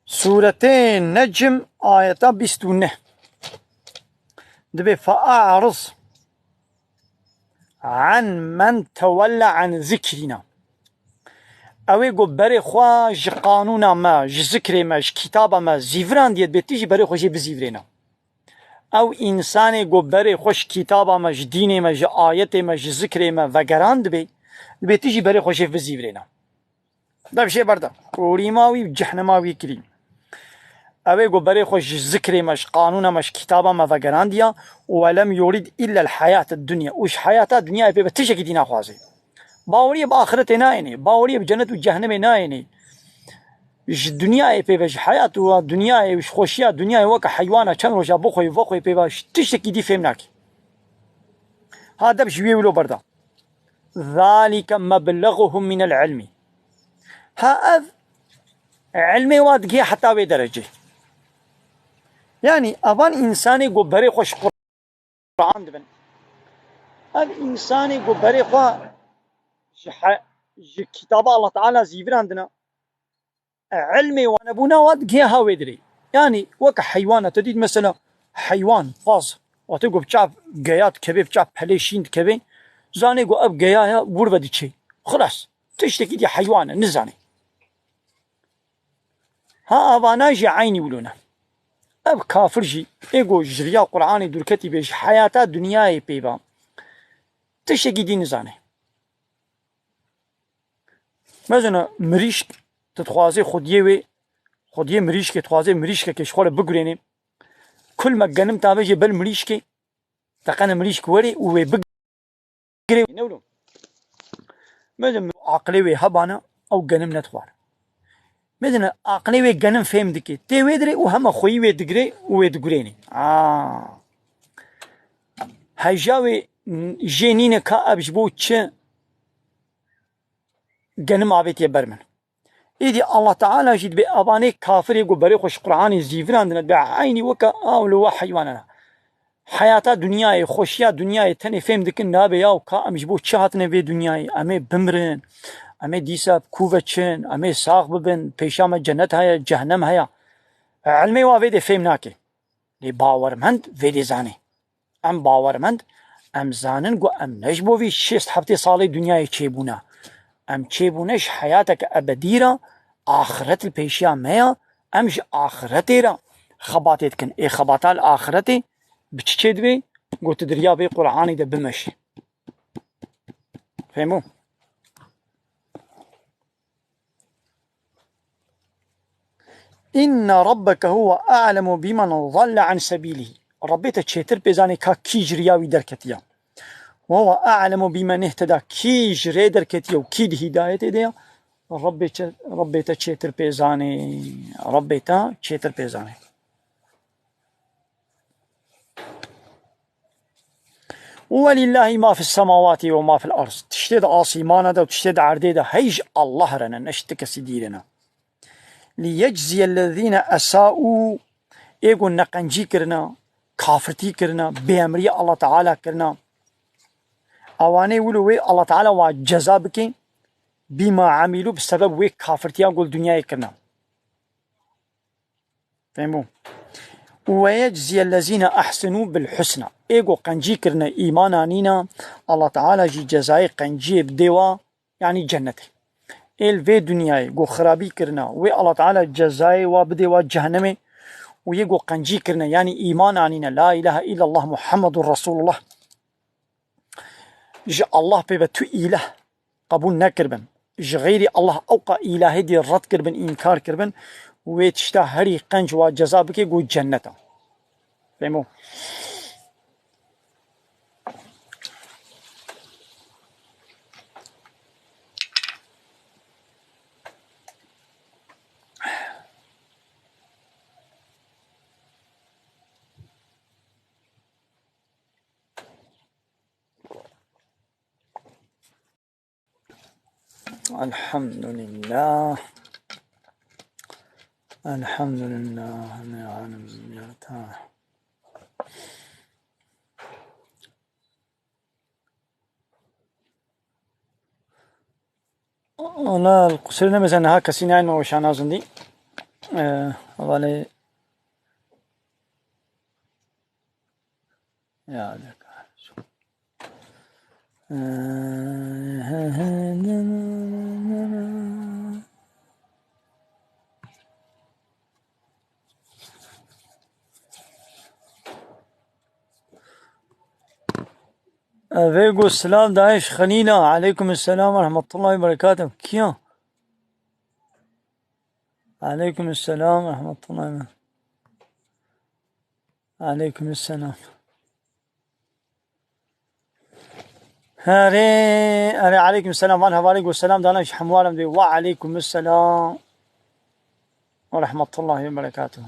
Sûretê Necm, ayeta bîst û neh. Dibê: "Fe'a'riz an men tewella an zikrîna." Ew ê ku berê xwe ji qanûna me, ji zikrê me, ji kitaba me zîvirandiye, dibê tu jî berê xwe jê bizîvirêne. Ew însanê ku berê xwe ji kitaba me, ji dînê me, ji ayetê me, ji zikrê me vegerandibe, dibê tu jî berê xwe jê bizîvirêne. Dev jê berda. Qorîma wî û cehnema wî kirî. Ew ê ku berê xwe ji zikrê me, ji qanûna me, ji kitaba me vegerandiya, "Welem yurid illel hayatid dunya." Û ji heyata dinyayê pê ve tiştekî dî naxwaze. Baweriyê bi axiretê nayêne, baweriyê bi cennet û cehnemê nayêne. Ji dinyayê pê ve, ji heyat û dinyayê û ji xweşiya dinyayê weke heywana çend roja bixweyî vexweyî pê ve ji tiştekî dî fêm nake. Ha, deb ji wê wilo berda. "Zalike mebleguhum minel ilmi." Ha, ev ilmê wa digihê heta wê derecê. Yanî, evan însanê ku berê xwe ji Quran dibin. Ev însanê ku berê xwe ji he-, ji kitaba Allah Teala zîvirandina, ilmê wanebûna wa digihê ha wê dirê. Yanî weke heywana, te dît mesela heywan, faz, wate ku bi çav geya dikeve, bi çav pelê şîn dikeve, zanê ku ev geya ya wir ve diçe. Xilas, tiştekî dî heywan e, nizanê. Ha avana jî eynî wilo ne. Ev kafir jî, ê ku ji riya Qur'anê dûrketî be, ji heyata dinyayê pê ve, tiştekî dî nizane. Mezina mirîşk, tu dixwazê xwediyê wê, xwediyê mirîşkê, dixwazê mirîşkekê ji xwe re bigurênê. Kul me genim tavê jê bel mirîşkê, teqene mirîşk werê û wê bigirê. Ne wilo? Mezin aqilê wê hebana, ew genim nedixwar. Bidine, aqilê wê genim fêm dike. Tê wê dirê û hema xweyî wê digirê û wê digurênê. Aa. Heja wê n-, jê nîne ka ev ji bo çi genim avêtiye ber min. Îdî Allah Teala jî dibê evanê kafirê ku berê xwe ji Qur'anê zîvirandine, dibê eynî weke ew li we heywanan e. Heyata dinyayê, xweşiya dinyayê tenê fêm dikin, nabê yaw ka em ji bo çi hatine vê dinyayê? Em ê bimirin, em ê dîsa bi ku ve çin, em ê sax bibin, pêşa me cenet heye, cehnem heye. Ilmê wa vê dê fêm nake. Lê bawermend vê dê zanê. Em bawermend, em zanin ku em ne ji bo vî şêst heftê salê dinyayê çêbûne. Em çêbûne ji heyateke ebedî re, axiret li pêşiya me ya, em ji axiretê re xebatê dikin. Ê xebata li axiretê bi çi çêdibê? Got, tu di riya vê Qur'anê de bimeşî. Fehmo? Inne rabbeke huve a'lemu bimen zalle an sebîlihî. Rabbê te çêtir pê zanê ka kî ji riya wî derketiye. Ve huve a'lemu bimen ihteda. Kî ji rê derketiye û kî di hîdayetê de ye. Rabbê çe-, Rabbê te çêtir pê zanê. Rabbê te çêtir pê zanê. Welillahî ma fis semawatî ve ma fil ard. Tiştê di asîmana de û tiştê di erdê de hey ji Allah re ne, ne ji ti kesî dî re ne. Liyecziyellezîne esa'û, ê ku neqencî kirine, kafirtî kirine, bêemriyê Allah Teala kirine, Ewanê wilo wê Allah Teala wa ceza bike, bîma emîlû, bi sebeb wê kafirtiya gol dinyayê kirine. Fehmo. Û ve yecziyellezîne ehsenû bil husna. Ê go qencî kirine, îman anîne, Allah Teala jî cezayê qenciyê bidê wa, yanî cennetê. Ê li vê dinyayê go xirabî kirine, wê Allah Teala cezayê wa bidê wa cehennemê û yê go qencî kirine, yanî îman anîne, la ilahe illallah Muhammedun Resulullah. Ji Allah pê ve tu îleh qebûl nekiribin. Ji xeyrî Allah ewqa îlahê dî red kiribin, înkar kiribin. Wê tişta herî qenc wa ceza bike, go cennet e. Fehmo. Elhamdülillah. Elhamdülillah. Ne alem ya ta. Ona li qusirê nemeze niha kesî nayên me weşana zindî. Ee, hevalê Ya, Evê go silav dayê ji Xenîna. Aleykum selam ve rahmetullahi ve berekatuh. Kiya? Aleykum selam ve rahmetullahi ve berekatuh. Aleykum selam. Herê, herê, aleykum selam. Van hevalê go selam dana ji hemû alem dê. Ve aleykum selam ve rahmetullahi ve berekatuh.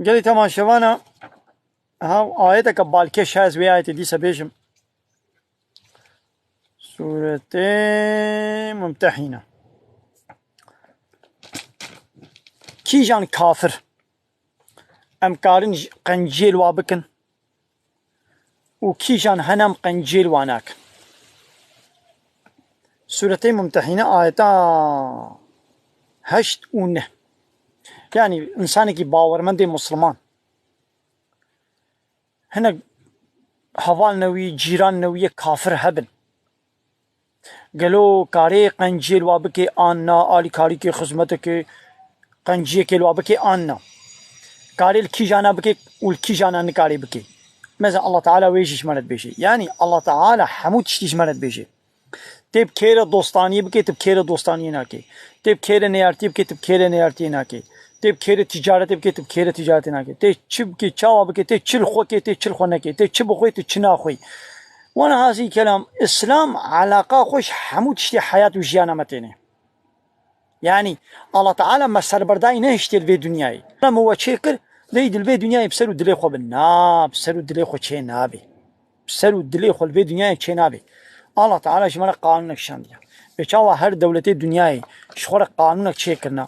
Gelî temaşevana, ha, ayeteke balkêş heye, ez wê ayetê dîsa bêjim. Sûretê Mumtehîne. Kîjan kafir em karin ji qenciyê li wa bikin? Û kîjan hene em qenciyê li wan nakin? Sûretê Mumtehîne ayeta heşt û neh. Yanî însanekî bawermendê misliman, hinek hevalne wî, cîranne wî yê kafir hebin. Gelo karê qenciyê li wa bikê an na, alîkarîkê, xizmetekê, qenciyekê li wa bikê an na? Karê li kîjana bikê û li kîjana nikarê bikê? Meze Allah Teala wê jî ji me re dibêje. Yanî Allah Teala hemû tiştî ji me re dibêje. Tê bi kê re dostaniyê bikê, tu bi kê re dostaniyê nakê. Tê bi kê re neyartiyê bikê, tu bi kê re neyartiyê nakê. Tê bi kê re ticaretê bikê, tu bi kê re ticaretê nakê. Tê çi bikê, çawa bikê, tê çi li xwe kê, tê çi li xwe nekê. Tê çi bixwê, tu çi naxwî. Wana hazî kelam, Îslam alaqa xwe ji hemû tiştê heyat û jiyana me têne. Yanî, Allah Teala me serberdayî nehiştê li vê dinyayê. Me we çêkir, lê îdî li vê dinyayê bi ser û dilê xwe bin. Na, bi ser û dilê xwe çê nabe. Bi ser û dilê xwe li vê dinyayê çê nabe. Allah Teala ji me re qanûnek şandiye. Bê çawa her dewletê dinyayê ji xwe re qanûnek çêkirina,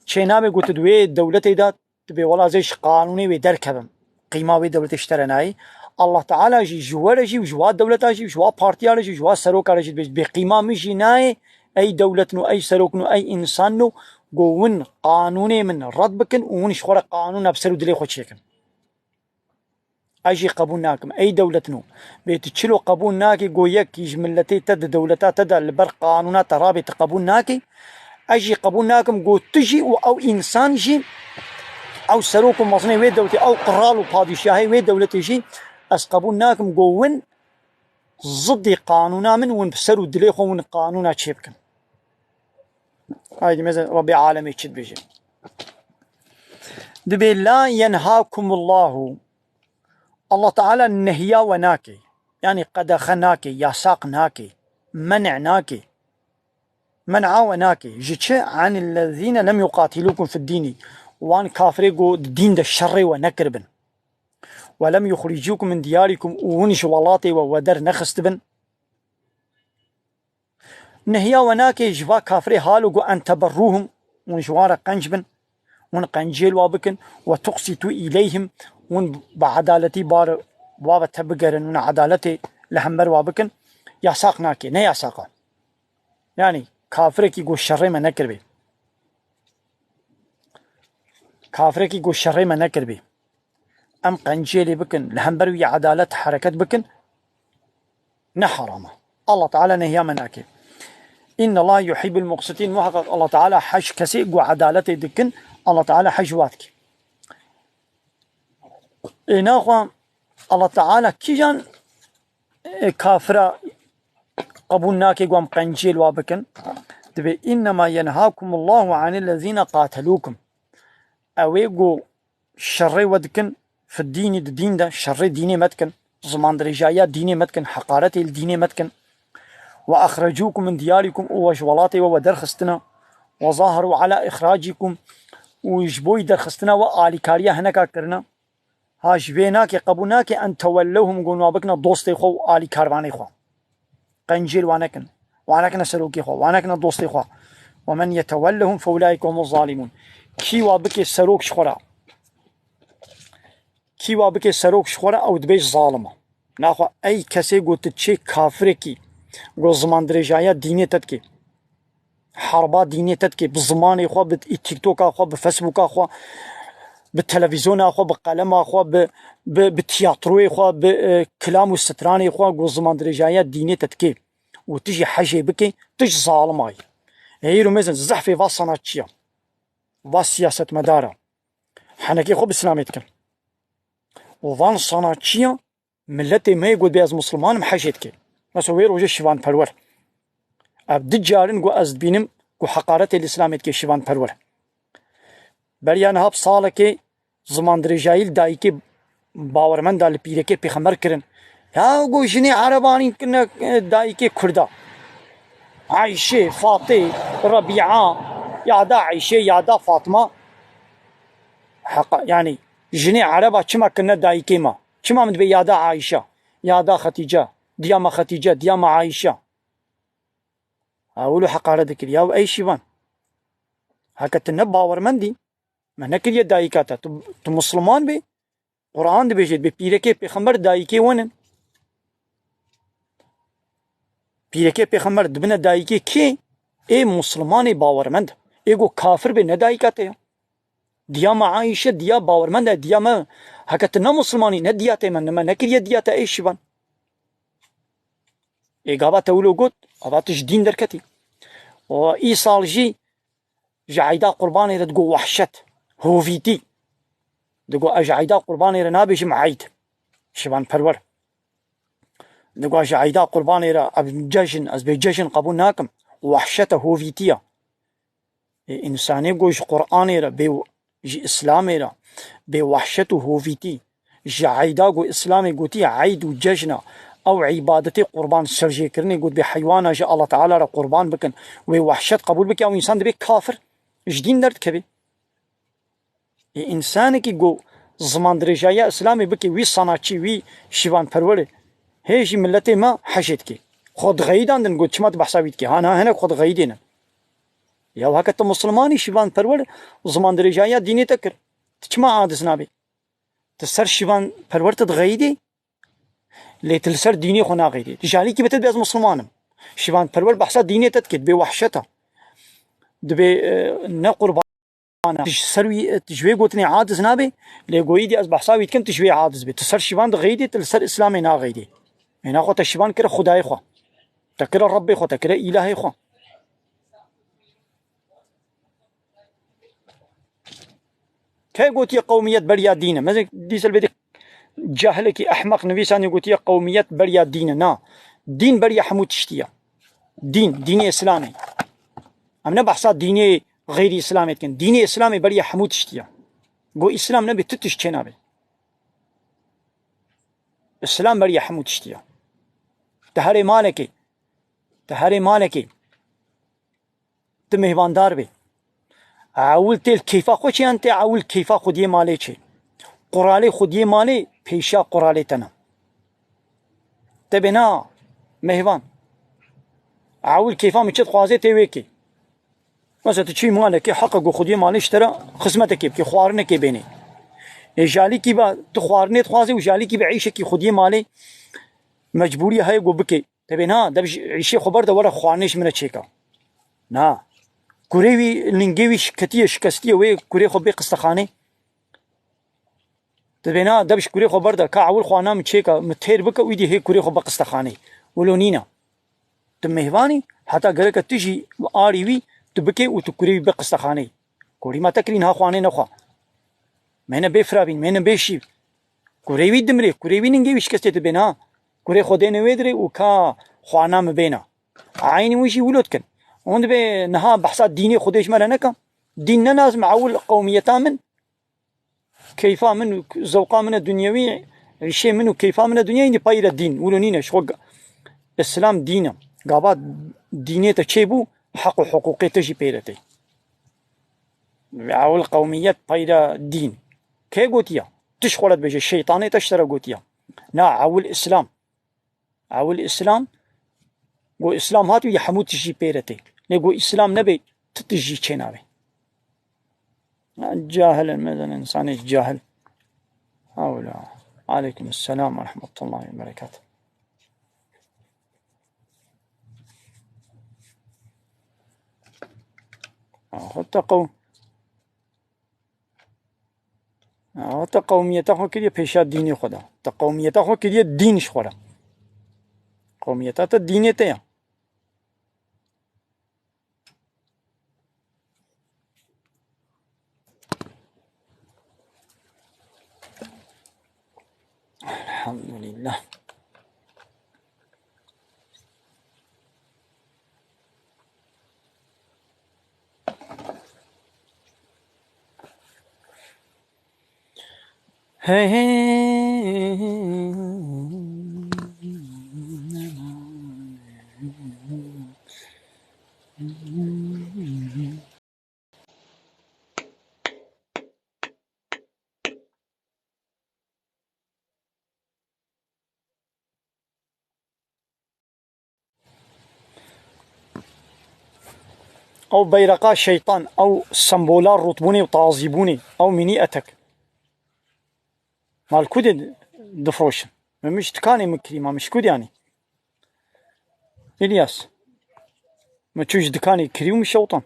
çê nabe ku tu di wê dewletê de dibê wela ez ê ji qanûnê wê derkevim. Qîma wê dewletê ji te re nayê. Allah Teala jî ji we re jî û ji wa dewleta jî û ji wa partiya re jî û ji wa seroka re jî dibê, bê qîma min jî nayê, ey dewletin û ey serokin û ey însanin û ku win qanûnê min red bikin û win ji xwe re qanûna bi ser û dilê xwe çêkin. Ez jî qebûl nakim. Ey dewletino, bê tu çilo qebûl nakî, go yekî ji miletê te di dewleta te de li ber qanûna te rabê, tu qebûl nakî. Ez jî qebûl nakim, go tu jî û ew însan jî, ew serok û mezinê wê dewletê, ew qral û padîşahê wê dewletê jî, ez qebûl nakim, go win zidî qanûna min, win bi ser û dilê xwe win qanûna çê bikin. Haydi meze Rabbê alemê çi dibêje. Dibê la yenhakumullahu. Allah Teala nehiya we nake. Yanî qedexe nake, yasaq nake, menê nake. Men'a we nake. Ji çi? Anil lezîne lem yuqatîlûkum fid dînî. Wan kafirê ku di dîn de şerê we nekiribin. Ve lem yuxricûkum min diyarikum, û hûn ji welatê we we der nexistibin. Nehiya we nake ji va kafirê halo ku en teberrûhum, hûn ji wan re qenc bin, hûn qenciyê wa bikin, ve tuqsitû îleyhim, hûn bi edaletî bar wa ve tebigerin, hûn edaletê li hember wa bikin. Yasaq nake, ne yasaq e. Yanî kafirekî ku şerê me nekiribê. Kafirekî ku şerê me nekiribê. Em qenciyê lê bikin, li hember wî edalet hereket bikin, ne heram e. Allah Teala nehiya me nake. Inna Allah yuhibbul muqsitîn. Muheqeq Allah Teala hej kesê ku edaletê dikin, Allah Teala hej wa dike. Ê naxwe Allah Teala kîjan, e, kafira qebûl nake ku em qenciyê li wa bikin? Dibê, "Innema yenhakumullahu anil lezîne qatelûkum." Ew ê ku şerê we dikin, fi dînî, di dîn de, şerê dînê me dikin, zimandirêjayiya dînê me dikin, heqaretê li dînê me dikin. "Ve axrecûkum min diyarikum", û we ji welatê we we derxistina. "Ve zaheru ala ixracîkum", û ji bo yî derxistina we alîkariya hineka kirina. Ha, ji vê nake, qebûl nake, "en tewellewhum", ku wan bikine dostê xwe û alîkarvanê xwe. Qenciyê li wan nekin. Wan nekine serokê xwe, wan nekine dostê xwe. "Ve men yetewellehum fe ulaike humuz zalimûn." Kî wa bike serok ji xwe re, kî wa bike serok ji xwe re, ew dibe zalim e. Naxwe ey kesê ku tu çê kafirekî, ku zimandirêjayiya dînê te dike, herba dînê te dike, bi zimanê xwe, bi TikToka xwe, bi Facebooka xwe, bi televîzyona xwe, bi qelema xwe, bi, bi, bi tiyatroyê xwe, bi, e, kilam û stranê xwe, ku zimandirêjayiya dînê te dike û tu jî hejê bike, tu ji zalim ayî. Ê îro mêzin zehfê va sanatçiya, va siyasetmedara, henekê xwe bi Îslamê dikin. Û van sanatçiya miletê me yê got bê ez Musliman im hejê dike. Mesela wê rojê Şivan Perwer. Ev di carin ku ez dibînim ku heqaretê li Îslamê dike Şivan Perwer. Beriya niha bi salekê zimandirêjayî li dayikê bawermenda li pîrekê pêxember kirin. Ya ku jinê erebanî kirine, e, dayikê kurda. Ayşe, Fatê, Rebîa, yada Ayşe, yada Fatma. Heqa, yanî jinê ereba çima kirine dayikê me? Çima min dibê yada Ayşe, yada Xetîce, diya me Xetîce, diya me Ayşe? Ha, wilo heqare dikir. Ya ey Şivan. Heke tu ne bawermendî, me nekiriye dayika te. Tu, tu Musliman bî, Quran dibêje, dibê pîrekê pêxember dayikê wan in. Pîrekê pêxember dibine dayikê kê? Ê Muslimanê bawermend. Ê ku kafir bê ne dayika te ya. Diya me Ayşe, diya bawermend e, diya me. Heke tu ne Muslimanî, ne diya te me, ne me nekiriye diya te ey Şivan. Ê gava te wilo got, ava tu ji dîn derketî. Û îsal jî ji eyda qurbanê re digo wehşet, hovîtî. Digo ez ji eyda qurbanê re nabêjim eyd. Şivan Perwer. Digo ez ji eyda qurbanê re ev cejn, ez bê cejn qebûl nakim. Wehşet e, hovîtî ye. Ê, însanê ku ji Qur'anê re bê, ji Îslamê re bê wehşet û hovîtî, ji eyda ku Îslamê gotî eyd û cejna, ew îbadetê qurban serjêkirinê got bê heywana ji Allah Teala re qurban bikin, wê wehşet qebûl bike, ew însan dibê kafir, ji dîn derdikeve. Ê, însanekî ku zimandirêjayiya Îslamê bike, wî sanatçî, wî şîvanperwer e, hê jî miletê me hejê dike. Xwe dixeyidandin, got çima tu behsa wî dikî? Ha, niha hinek xwe dixeyidêne. Ya heke tu Muslimanî, şîvanperwer, zimandirêjayiya dînê te kir. Tu çima aciz nabî? Tu ser şîvanperwer tu dixeyidî? Lê tu li ser dînê xwe naxeyidî. Tu ji alîkî bê te dibê ez Musliman im. Şîvanperwer behsa dînê te dike, dibê wehşet e. Dibê, e, ne qurban e. Tu ji ser wî, tu ji wê gotinê aciz nabê, lê goyî dî ez behsa wî dikim, tu ji wê aciz bê. Tu ser şîvan dixeyidî, tu li ser Îslamê naxeyidî. Ê naxwe te şîvan kire Xwedayê xwe. Te kire Rebbê xwe, te kire îlahê xwe. Kê gotiye qewmiyet beriya dîn e? Mesela dîsa li bêdî cahilekî ehmeq nivîsaniye, gotiye qewmiyet beriya dîn e. Na. Dîn beriya hemû tiştî ye. Dîn, dînê Îslamê. Em ne behsa dînê xeyrî Îslamê dikin. Dînê Îslamê beriya hemû tiştî ye. Go Îslam nebe, tu tişt çênabe. Îslam beriya hemû tiştî ye. Te herê malekê, te herê malekê tu mêhvandar bê. Ewil tê li keyfa xwe çê yan tê ewil keyfa xwediyê malê çê. Quralê xwediyê malê pêşiya quralê te ne. Te bê na mêhvan. Ewil keyfa min çi dixwazê tê wê kê. Mesela tu çûyî malekê heqa ku xwediyê malê ji te re xizmetekê bikê, xwarinekê bênê. Ê ji alîkî ve tu xwarinê dixwazê û ji alîkî ve îşekî xwediyê malê mecbûrî heye ku bikê. Te bê na, dev ji îşê xwe berde were xwarinê ji min re çêka. Na. Kurê wî, lingê wî şiketiye, şikestiye wê kurê xwe bê qistexanê. Te bê na, dev ji kurê xwe berde, ka ewil xwarina min çêka, min têr bike, wî dî hê kurê xwe be qistexanê. Wilo nîne. Tu mêhvanî, heta gereke tu jî arî wî, tu bikê û tu kurê wî be qistexanê. Korî me te kirî niha xwarinê nexwe. Mêne bê firabîn, mêne bê şîv. Kurê wî dimrê, kurê wî ningê wî şikestê dibê niha. Kurê xwe dêne wê dirê û ka xwarina min bêne. Eynî wî jî wilo dikin. Hûn dibê niha behsa dînê Xwedê ji me re neke. Dîn ne lazim ewil qewmiyeta min, keyfa min û zewqa min e dinyewî, îşê min û keyfa min e dinyewî, êndî peyre dîn. Wilo nîne, ji xwe ga-, Îslam dîn e. Gava dînê te çêbû, heq û hiqûqê te jî pê re tê. Ewil qewmiyet peyre dîn. Kê gotiye? Tu ji xwe re dibêje, şeytanê te ji te re gotiye. Na, ewil Îslam. Ewil Îslam, ku Îslam hat wî hemû tişt jî pê re tê. Lê ku Îslam nebe, tu tişt jî çênabe. Ya cahil in, mezin insanê cahil. Hewla. Aleyküm selam ve rahmetullahi ve berekatuh. Xwe teqew. Awa te qewmiyeta xwe kiriye pêşiya dînê xwe de. Te qewmiyeta xwe kiriye dîn ji xwe re. Qewmiyeta te dînê te ye. Elhamdülillah. Hey, hey. Ew beyreqa şeytan, ew sembola rûtbûnê û tazîbûnê, ew mînî etek. Ma li ku dê difroşin? Min, min ji dikanê min kirî, ma min ji ku dê anî? Îlyas, min çû ji dikanê kirî û min şewtan.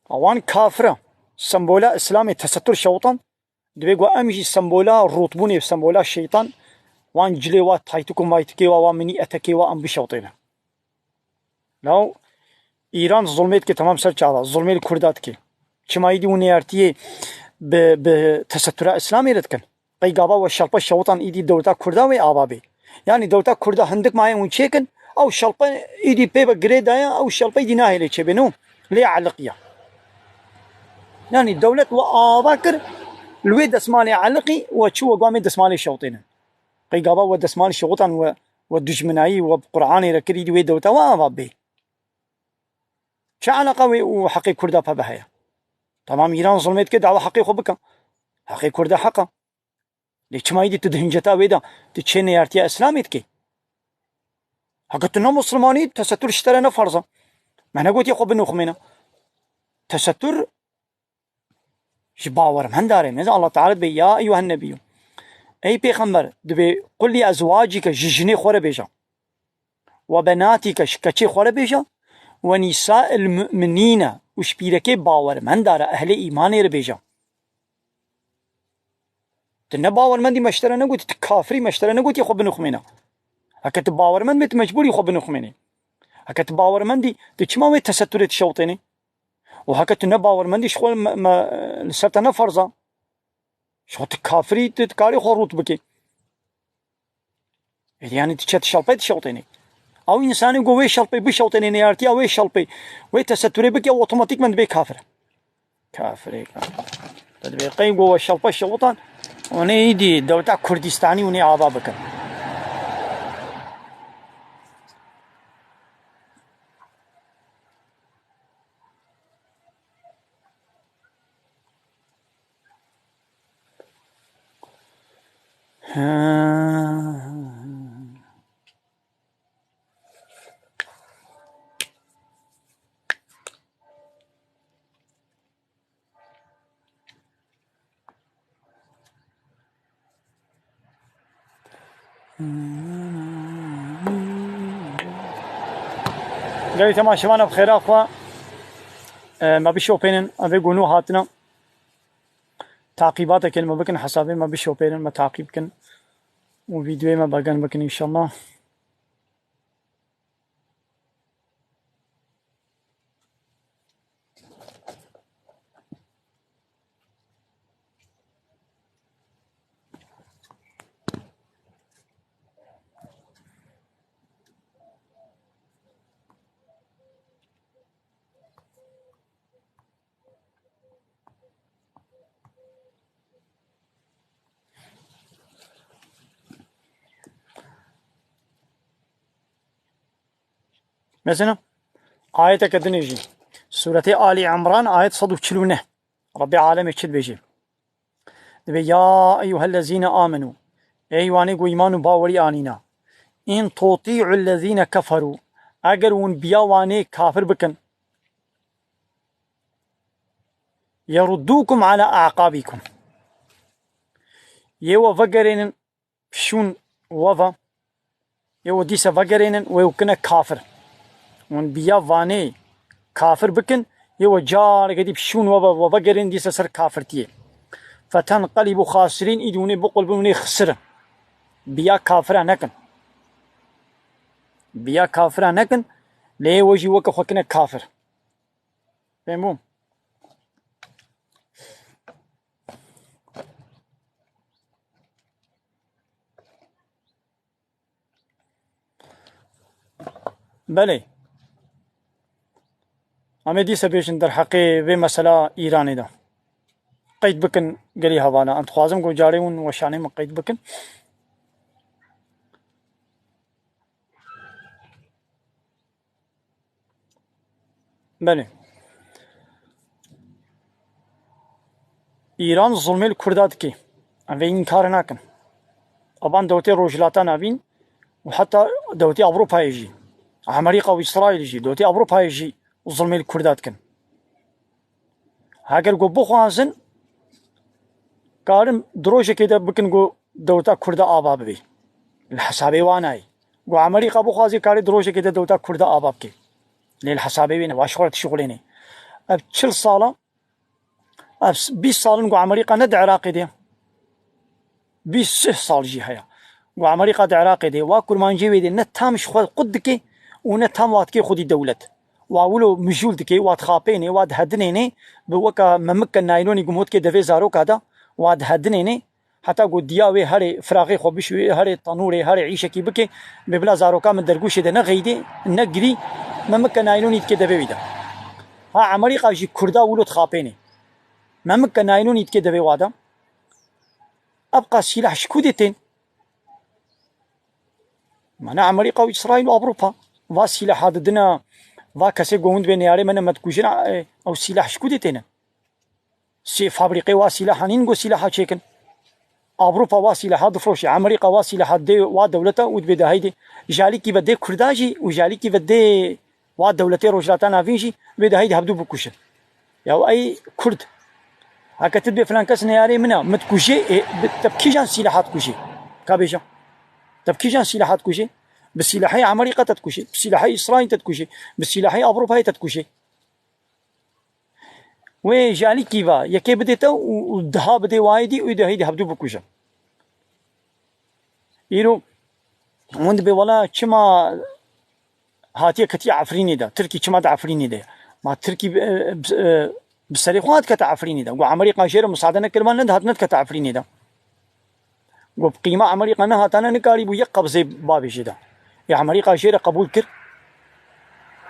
Wan kafir e. Sembola Îslamê tesetur şewtan. Divê ku em jî sembola rûtbûnê, sembola şeytan, wan cilê wa taytik û maytikê wa, wa minî etekê wa em bişewtêne. Law Îran zulmê dike temam ser çava, zulmê li Kurda dike. Çima îdî û neyartiyê bi, bi tesetura Îslamê re dikin? Qey gava we şelpe şewitan îdî dewleta Kurda wê ava bê. Yanî dewleta Kurda hindik maye hûn çêkin, ew şelpe îdî pê ve girê daye, ew şelpe îdî nahêlê çêbê no. Lê eliqiya. Yanî dewlet we ava kir, li wê desmalê eliqî we çû we gamê desmalê şewtênin. Qey gava we desmalê şewitan we, we dijminayî we bi Qur'anê re kir, îdî wê dewleta we ava bê. Çi eleqa wê û heqê Kurda peve heye? Tamam, Îran zulmê dike, dawa heqê xwe bike. Heqê Kurda heq e. Lê çima îdî tu di hinceta wê de tu çê neyartiya Îslamê dikî? Heke tu ne Musulmanî, tesetur ji te re ne ferz e. Me negotiye xwe binixumêne. Tesetur ji bawermenda re. Mesela Allah Teala dibê, "Ya eyyuhen nebiyyû." Ey pêxember, dibê, "Qul li ezwacike", ji jinê xwe re bêje. "Ve benatike", ji keçê xwe re bêje. "Ve nisa'il mu'minîne", û ji pîrekê bawermenda re, ehlê îmanê re bêje. Tu ne bawermendî, me ji te re negotiye, tu kafirî, me ji te re negotiye xwe binixumêne. Heke tu bawermend bê, tu mecbûrî xwe binixumênî. Heke tu bawermendî, tu çima wê teseturê dişewtênî? Û heke tu ne bawermendî, ji xwe me, me, li ser te ne ferz e. Ji xwe tu kafirî, tu dikarî xwe rût bikî. Êdî yanî tu çet şelpê dişewtênî. Ew însanê ku wê şelpê bişewtênê, neyartiya wê şelpê, wê teseturê bike, ew otomatîkmen dibê kafir. Kafirê, kafir. Dibê qey go we şelpe şewitan, hûn ê îdî dewleta Kurdistanî hûn ê ava bikin. Gelî temaşevana bi xêra xwe, e, me bişopênin, em vê gunû hatina. Taqîbateke me bikin, hesabê me bişopênin, me taqîb kin û vîdeoyê me begen bikin înşallah. Mesela, ayeteke dinê jî. Sûretê Ali Imran, ayet sed û çil û neh. Rebbê alemê çi dibêjî? Dibê, "Ya eyyuhellezîne amenû." Ey wanê ku îman û bawerî anîna. "In tuti'u lezîne keferû." Eger hûn biya wanê kafir bikin. "Yeruddukum ala aqabikum." Yê we vegerênin şûn we ve. Yê we dîse vegerênin, wê we kine kafir. Hûn biya vanê kafir bikin, yê we careke dî şûn we ve, we vegerên dîse ser kafirtiyê. "Fetenqelîbu xasirîn", îdî hûnê biqulbin, hûnê xisirin. Biya kafira nekin. Biya kafira nekin, lê yê we jî weke xwe kine kafir. Fêm bû? Belê. Em ê dîse bêjin derheqê vê mesela Îranê de. Qeyd bikin gelî hevala. Em dixwazim ku carê hûn weşanê min qeyd bikin. Belê. Îran zulmê li Kurda dike. Em vê înkar nakin. Evan dewletê Rojhilata Navîn û heta dewletê Ewropayê jî, Amerîka û Îsraîl jî, dewletê Ewropayê jî zulmê li Kurda dikin. Heger ku bixwazin, karin di rojekê de bikin ku dewleta Kurda ava bibê. Li hesabê wan nayê. Ku Amerîka bixwazê, karê di rojekê de dewleta Kurda ava bike. Lê li hesabê wê ne, wa ji xwe re dişixulêne. Ev çil sala, ev bîst sal in ku Amerîka ne di Iraqê de. Bîst sih sal jî heye. Ku Amerîka di Iraqê de, wa kurmancê wê de ne tam ji xwe qut dike û ne tam wa dike xwedî dewlet. Wa wilo mijûl dike, wa dixapêne, wa dihedinêne, bi weka memike naylonî ku me dike devê zaroka de, wa dihedinêne, heta ku diya wê herê firaxê xwe bişûyê, herê tenûrê, herê îşekî bike, bê bila zaroka min dergûşê de ne xeydê, ne girî, memike naylonî dike devê wî de. Ha Amerîka jî Kurda wilo dixapêne. Memike naylonî dike devê wa de. Ev qas sîlah ji ku dê tên? Mane Amerîka û Îsraîl û Ewropa va sîlaha didine, va kesê ku hûn dibê neyarê me ne me dikujin, e, ew sîlah ji ku dê têne? Sê fabrîqê wa sîlaha nîn ku sîlaha çêkin. Ewropa wa sîlaha difroşe, Amerîka wa sîlaha dê wa dewleta û dibê de heydê. Ji alîkî ve dê Kurda jî û ji alîkî ve dê wa dewletê Rojhilata Navîn jî bê de heydê hevdû bikuşin. Ya ey Kurd, heke tu dibê filan kes neyarê min e, min dikujê, ê, bi, te bi kîjan sîlaha dikujê? Ka bêje. Te bi kîjan sîlaha dikujê? Bi sîlahê Amerîka te dikujê, bi sîlahê Îsraîl te dikujê, bi sîlahê Ewropayê te dikujê. Wê ji alîkî ve yekê bidê te û, û deha bidê wayê dî û de heydê hevdû bikujin. Îro hûn dibê wela çima hatiye ketiye Efrînê de, Tirkî çima di Efrînê de ye? Ma Tirkî bi, bi, bi serê xwe hat kete Efrînê de. Got Amerîka jê re musade nekiriba, nedihat nedikete Efrînê de. Got bi qîma Amerîka nehatane nikarîbû yek qebzê babê jê de. Ê Amerîka jê re qebûl kir.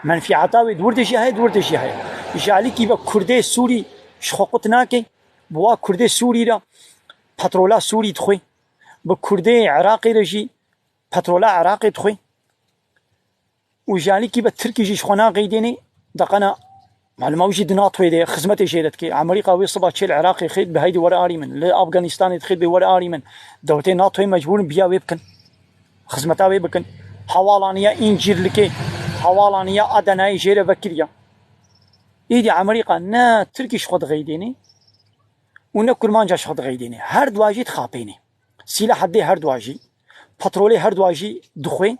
Menfîata wê di wir de jî heye, di wir de jî heye. Ji alîkî ve Kurdê Sûrî ji xwe qut nake. Bi wa Kurdê Sûrî re petrola Sûrî dixwe. Bi Kurdê Iraqê re jî petrola Iraqê dixwe. Û ji alîkî be Tirkî jî ji xwe naqeydênê, deqena maluma ew jî di NATOyê de ye, xizmetê jê re dike. Amerîka wê siba çê li Iraqê xêt bi heydî were arî min, li Afganistanê dixêt bê were arî min. Dewletê NATOyê mecbûr in biya wê bikin. Xizmeta wê bikin. Hewalaniya Încîrlikê, hewalaniya Adenayê jê re vekiriya. Îdî Amerîka ne Tirkî ji xwe dixeydênê û ne Kurmanca ji xwe dixeydênê. Her dua jî dixapênê. Sîleha dê her dua jî, petrolê her dua jî dixwê,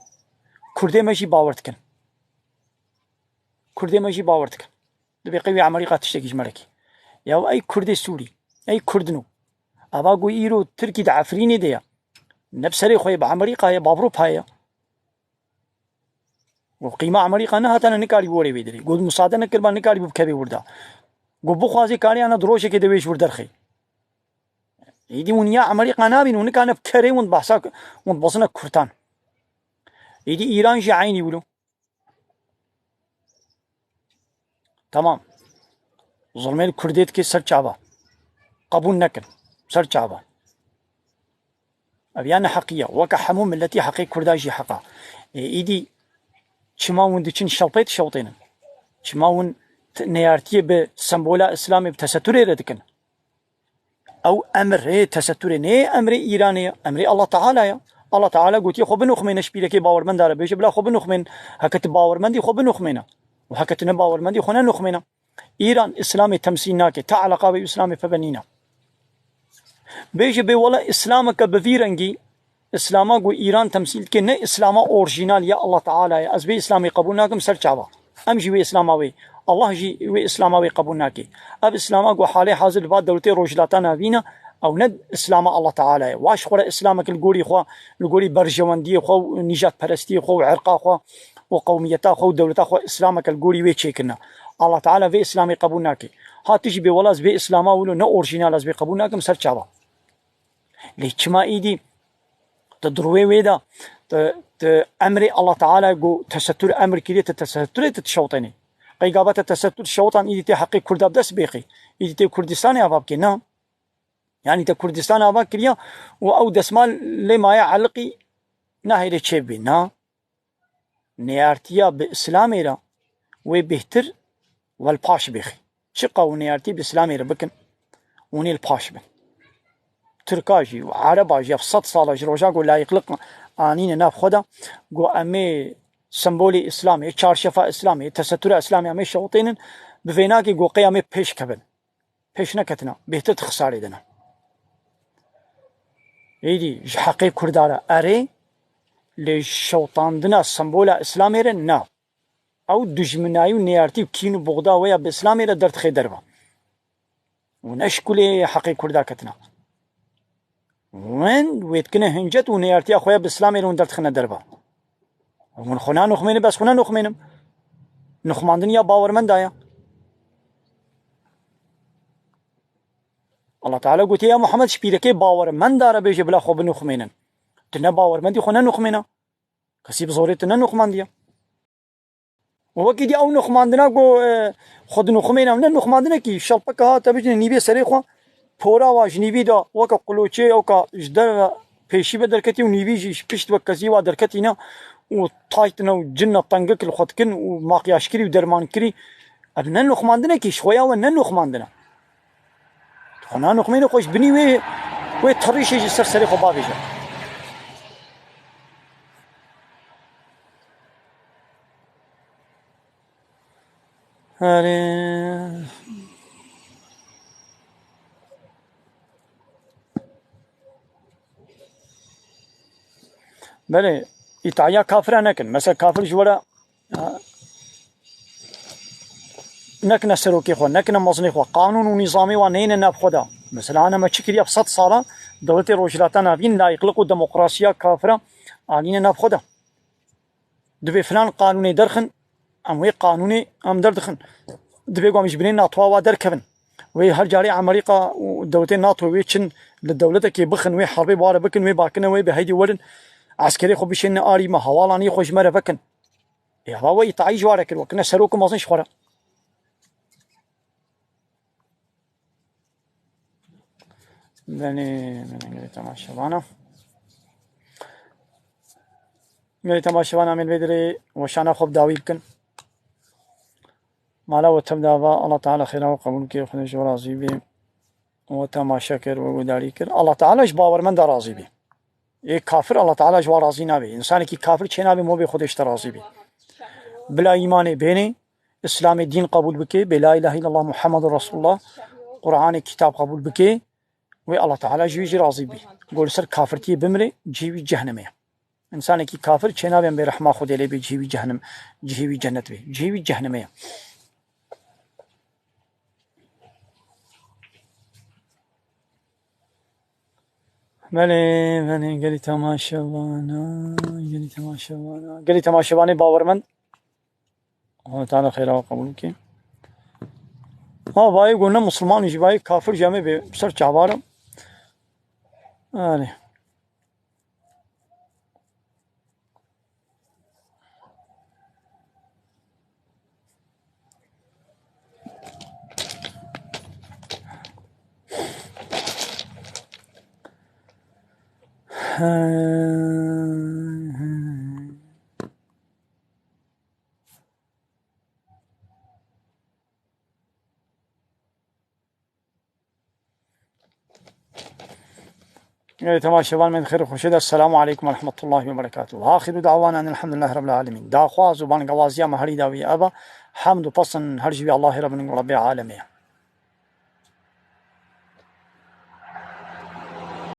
Kurdê me jî bawer dikin. Kurdê me jî bawer dikin. Dibê qey wî Amerîka tiştekî ji me re kê. Ya ey Kurdê Sûrî, ey Kurdino. Ava ku îro Tirkî di Efrînê de ye. Ne bi serê xwe ye, bi Amerîka ye, bi Ewropa ye. Û qîma Amerîka nehatane nikarî bi werê wê dirê. Got musade nekiriba nikarî bikevê wirda. Got bixwazê karê ana di rojekê de wê ji wir derxê. Êdî hûn ya Amerîka nabîn, hûn nikane bi kerê hûn behsa hûn dibezine Kurdan. Êdî Îran jî eynî wilo. Tamam. Zulmê li Kurdê dike ser çava. Qebûl nekin. Ser çava. Ev ya neheqî ye. Weke hemû miletî heqê Kurda jî heq e. Ê, îdî çima hûn diçin şewpê dişewtênin? Çima hûn t-, neyartiyê bi sembola Îslamê, bi teseturê re dikin? Ew emrê teseturê nê emrê Îranê ye, emrê Allah Teala ye. Allah Teala gotiye xwe binoxmêne, ji pîrekê bawermenda re bêje, bila xwe binoxmên. Heke tu bawermendî xwe binoxmêne. Û heke tu ne bawermendî xwe nenoxmêne. Îran Îslamê temsîl nake, te eleqa wê Îslamê peve nîne. Bêje bê wele Îslameke bi vî rengî, Îslama ku Îran temsîl dike ne Îslama orjînal ya Allah Teala ye. Ez vê Îslamê qebûl nakim ser çava. Em jî wê Îslama wê, Allah jî wê Îslama wê qebûl nake. Ev Îslama ku halê hazir li va dewletê Rojhilata Navîn e, ew ne Îslama Allah Teala ye. Wa ji xwe re Îslameke li gorî xwe, li gorî berjewendiyê xwe û nîjadperestiyê xwe û irqa xwe û qewmiyeta xwe û dewleta xwe Îslameke li gorî wê çêkirine. Allah Teala vê Îslamê qebûl nake. Ha tu jî bê wela ez vê Îslama wilo ne orjînal ez vê qebûl nakim ser çava. Lê çima îdî tu di rûyê wê de tu, tu emrê Allah Teala ku tesetur emr kiriye, tu teseturê tu dişewtênê. Qey gava te tesetur şewtan îdî tê heqê Kurda bi dest bêxî. Îdî tê Kurdistanê ava bikê, na. Yanî te Kurdistan ava kiriya û ew desmal lê maye eliqî nahêlê çêbibî, na. Neyartiya bi Îslamê re wê bêhtir we li paş bêxî. Çiqa hûn neyartî bi Îslamê re bikin, hûn ê li paş bin. Tirka jî û Ereba jî ev sed sala ji roja ku layîqlik anîne nav xwe de, ku em ê sembolê Îslamê, çarşefa Îslamê, tesetura Îslamê em ê şewitênin, bi vê nakê ku qey em ê pêş kevin. Pêş neketine, bêhtir di xisarê de ne. Êdî ji heqê Kurda re erê, lê ji şewtandina sembola Îslamê re na. Ew dijminayî û neyartî û kîn û buxda we ya bi Îslamê re derdixe derve. Û ne ji kulê heqê Kurda ketine. Wen wê dikine hincet û neyartiya xwe ya bi Îslamê re hûn derdixine derve. Hûn xwe nanoxmênin, bes xwe nenoxmênim. Nixmandin ya bawermenda ye. Allah Teala gotiye, ya Muhammed, ji pîrekê bawermenda re bêje bila xwe binoxmênin. Tu ne bawermendî xwe nenoxmêne. Kesî bi zorê tu nenoxmandiye. Û wekî dî ew nixmandina ku, e, xwe dinoxmêne, ne nixmandinekî şelpeke ha te bijine nîvê serê xwe, pora wa ji nîvî de weke quloçê, weke ji dera pêşî ve derketî û nîvî jî ji pişt ve kezî wa derketîne û taytine û cinne tengik li xwe dikin û makyajkirî û dermankirî. Ev ne nixmandinekî, ji xwe ya we ne nixmandine. Xwe nanoxmêne, xwe ji binî wê, wê terîşê ji ser serê xwe bavêje. Erê. Belê, îtaya kafira nekin. Mesela kafir ji we re, ha, nekine serokê xwe, nekine mezinê xwe. Qanûn û nîzamê wan neyne nav xwe de. Mesela hane me çi kiriye sed sala dewletê Rojhilata Navîn layîqlik û demokrasiya kafira anîne nav xwe de. Divê filan qanûnê derxin, em wê qanûnê em derdixin. Divê ku em ji binê NATOa wa derkevin. Wê her carê Amerîka û dewletên NATO wê çin li dewletekê bixin, wê herbê ware bikin, wê bakine wê bi heydî werin eskerê xwe bişênine arî me, hewalaniyê xwe ji me re vekin. Ê, hava we îtaî ji ware kir, wekine serok û mezin ji xwe re. Belê, belê, gelê temaşevana. Gelê temaşevana, em ê vê dirê weşana xwe bi dawî bikin. Mala we tev de be, Allah Teala xêra we qebûl kir, Xwedê ji we razî be. We temaşe kir, we guhdarî kir. Allah Teala ji bawermenda razî be. Ê kafir Allah Teala ji wan razî nabe. Însanekî kafir çênabe mobê Xwedê ji te razî be. Bila îmanê bênê, Îslamê dîn qebûl bike, bê la îlahe îllallah Muhammedur Resulullah, Qur'anê kitab qebûl bike, wê Allah Teala ji wî jî razî bî. Go li ser kafirtiyê bimire, cihê wî cehnemê ye. Însanekî kafir çênabe em bê rehma Xwedê lê bê, cihê wî cehnem, cihê wî cennet bê. Cihê wî cehnemê ye. Belê, belê, gelî temaşevana, gelî temaşevana, gelî temaşevanê bawermend. Allah Teala xêra we qebûl bike. Ha, bayê go ne Musulman jî, bayê kafir jî em ê bê ser çavar im. Erê. Gelê temaşevan me xêr û xweşê de. Esselamu aleykum ve rahmetullahi ve berekatuhu. Axiru da'wana enelhamdülillahi rabbil alemin. Daxwaz û bangewaziya me herî dawî ev e. Hemd û pesn her ji wî Allahê Rabbin û Rabbê alemê ye.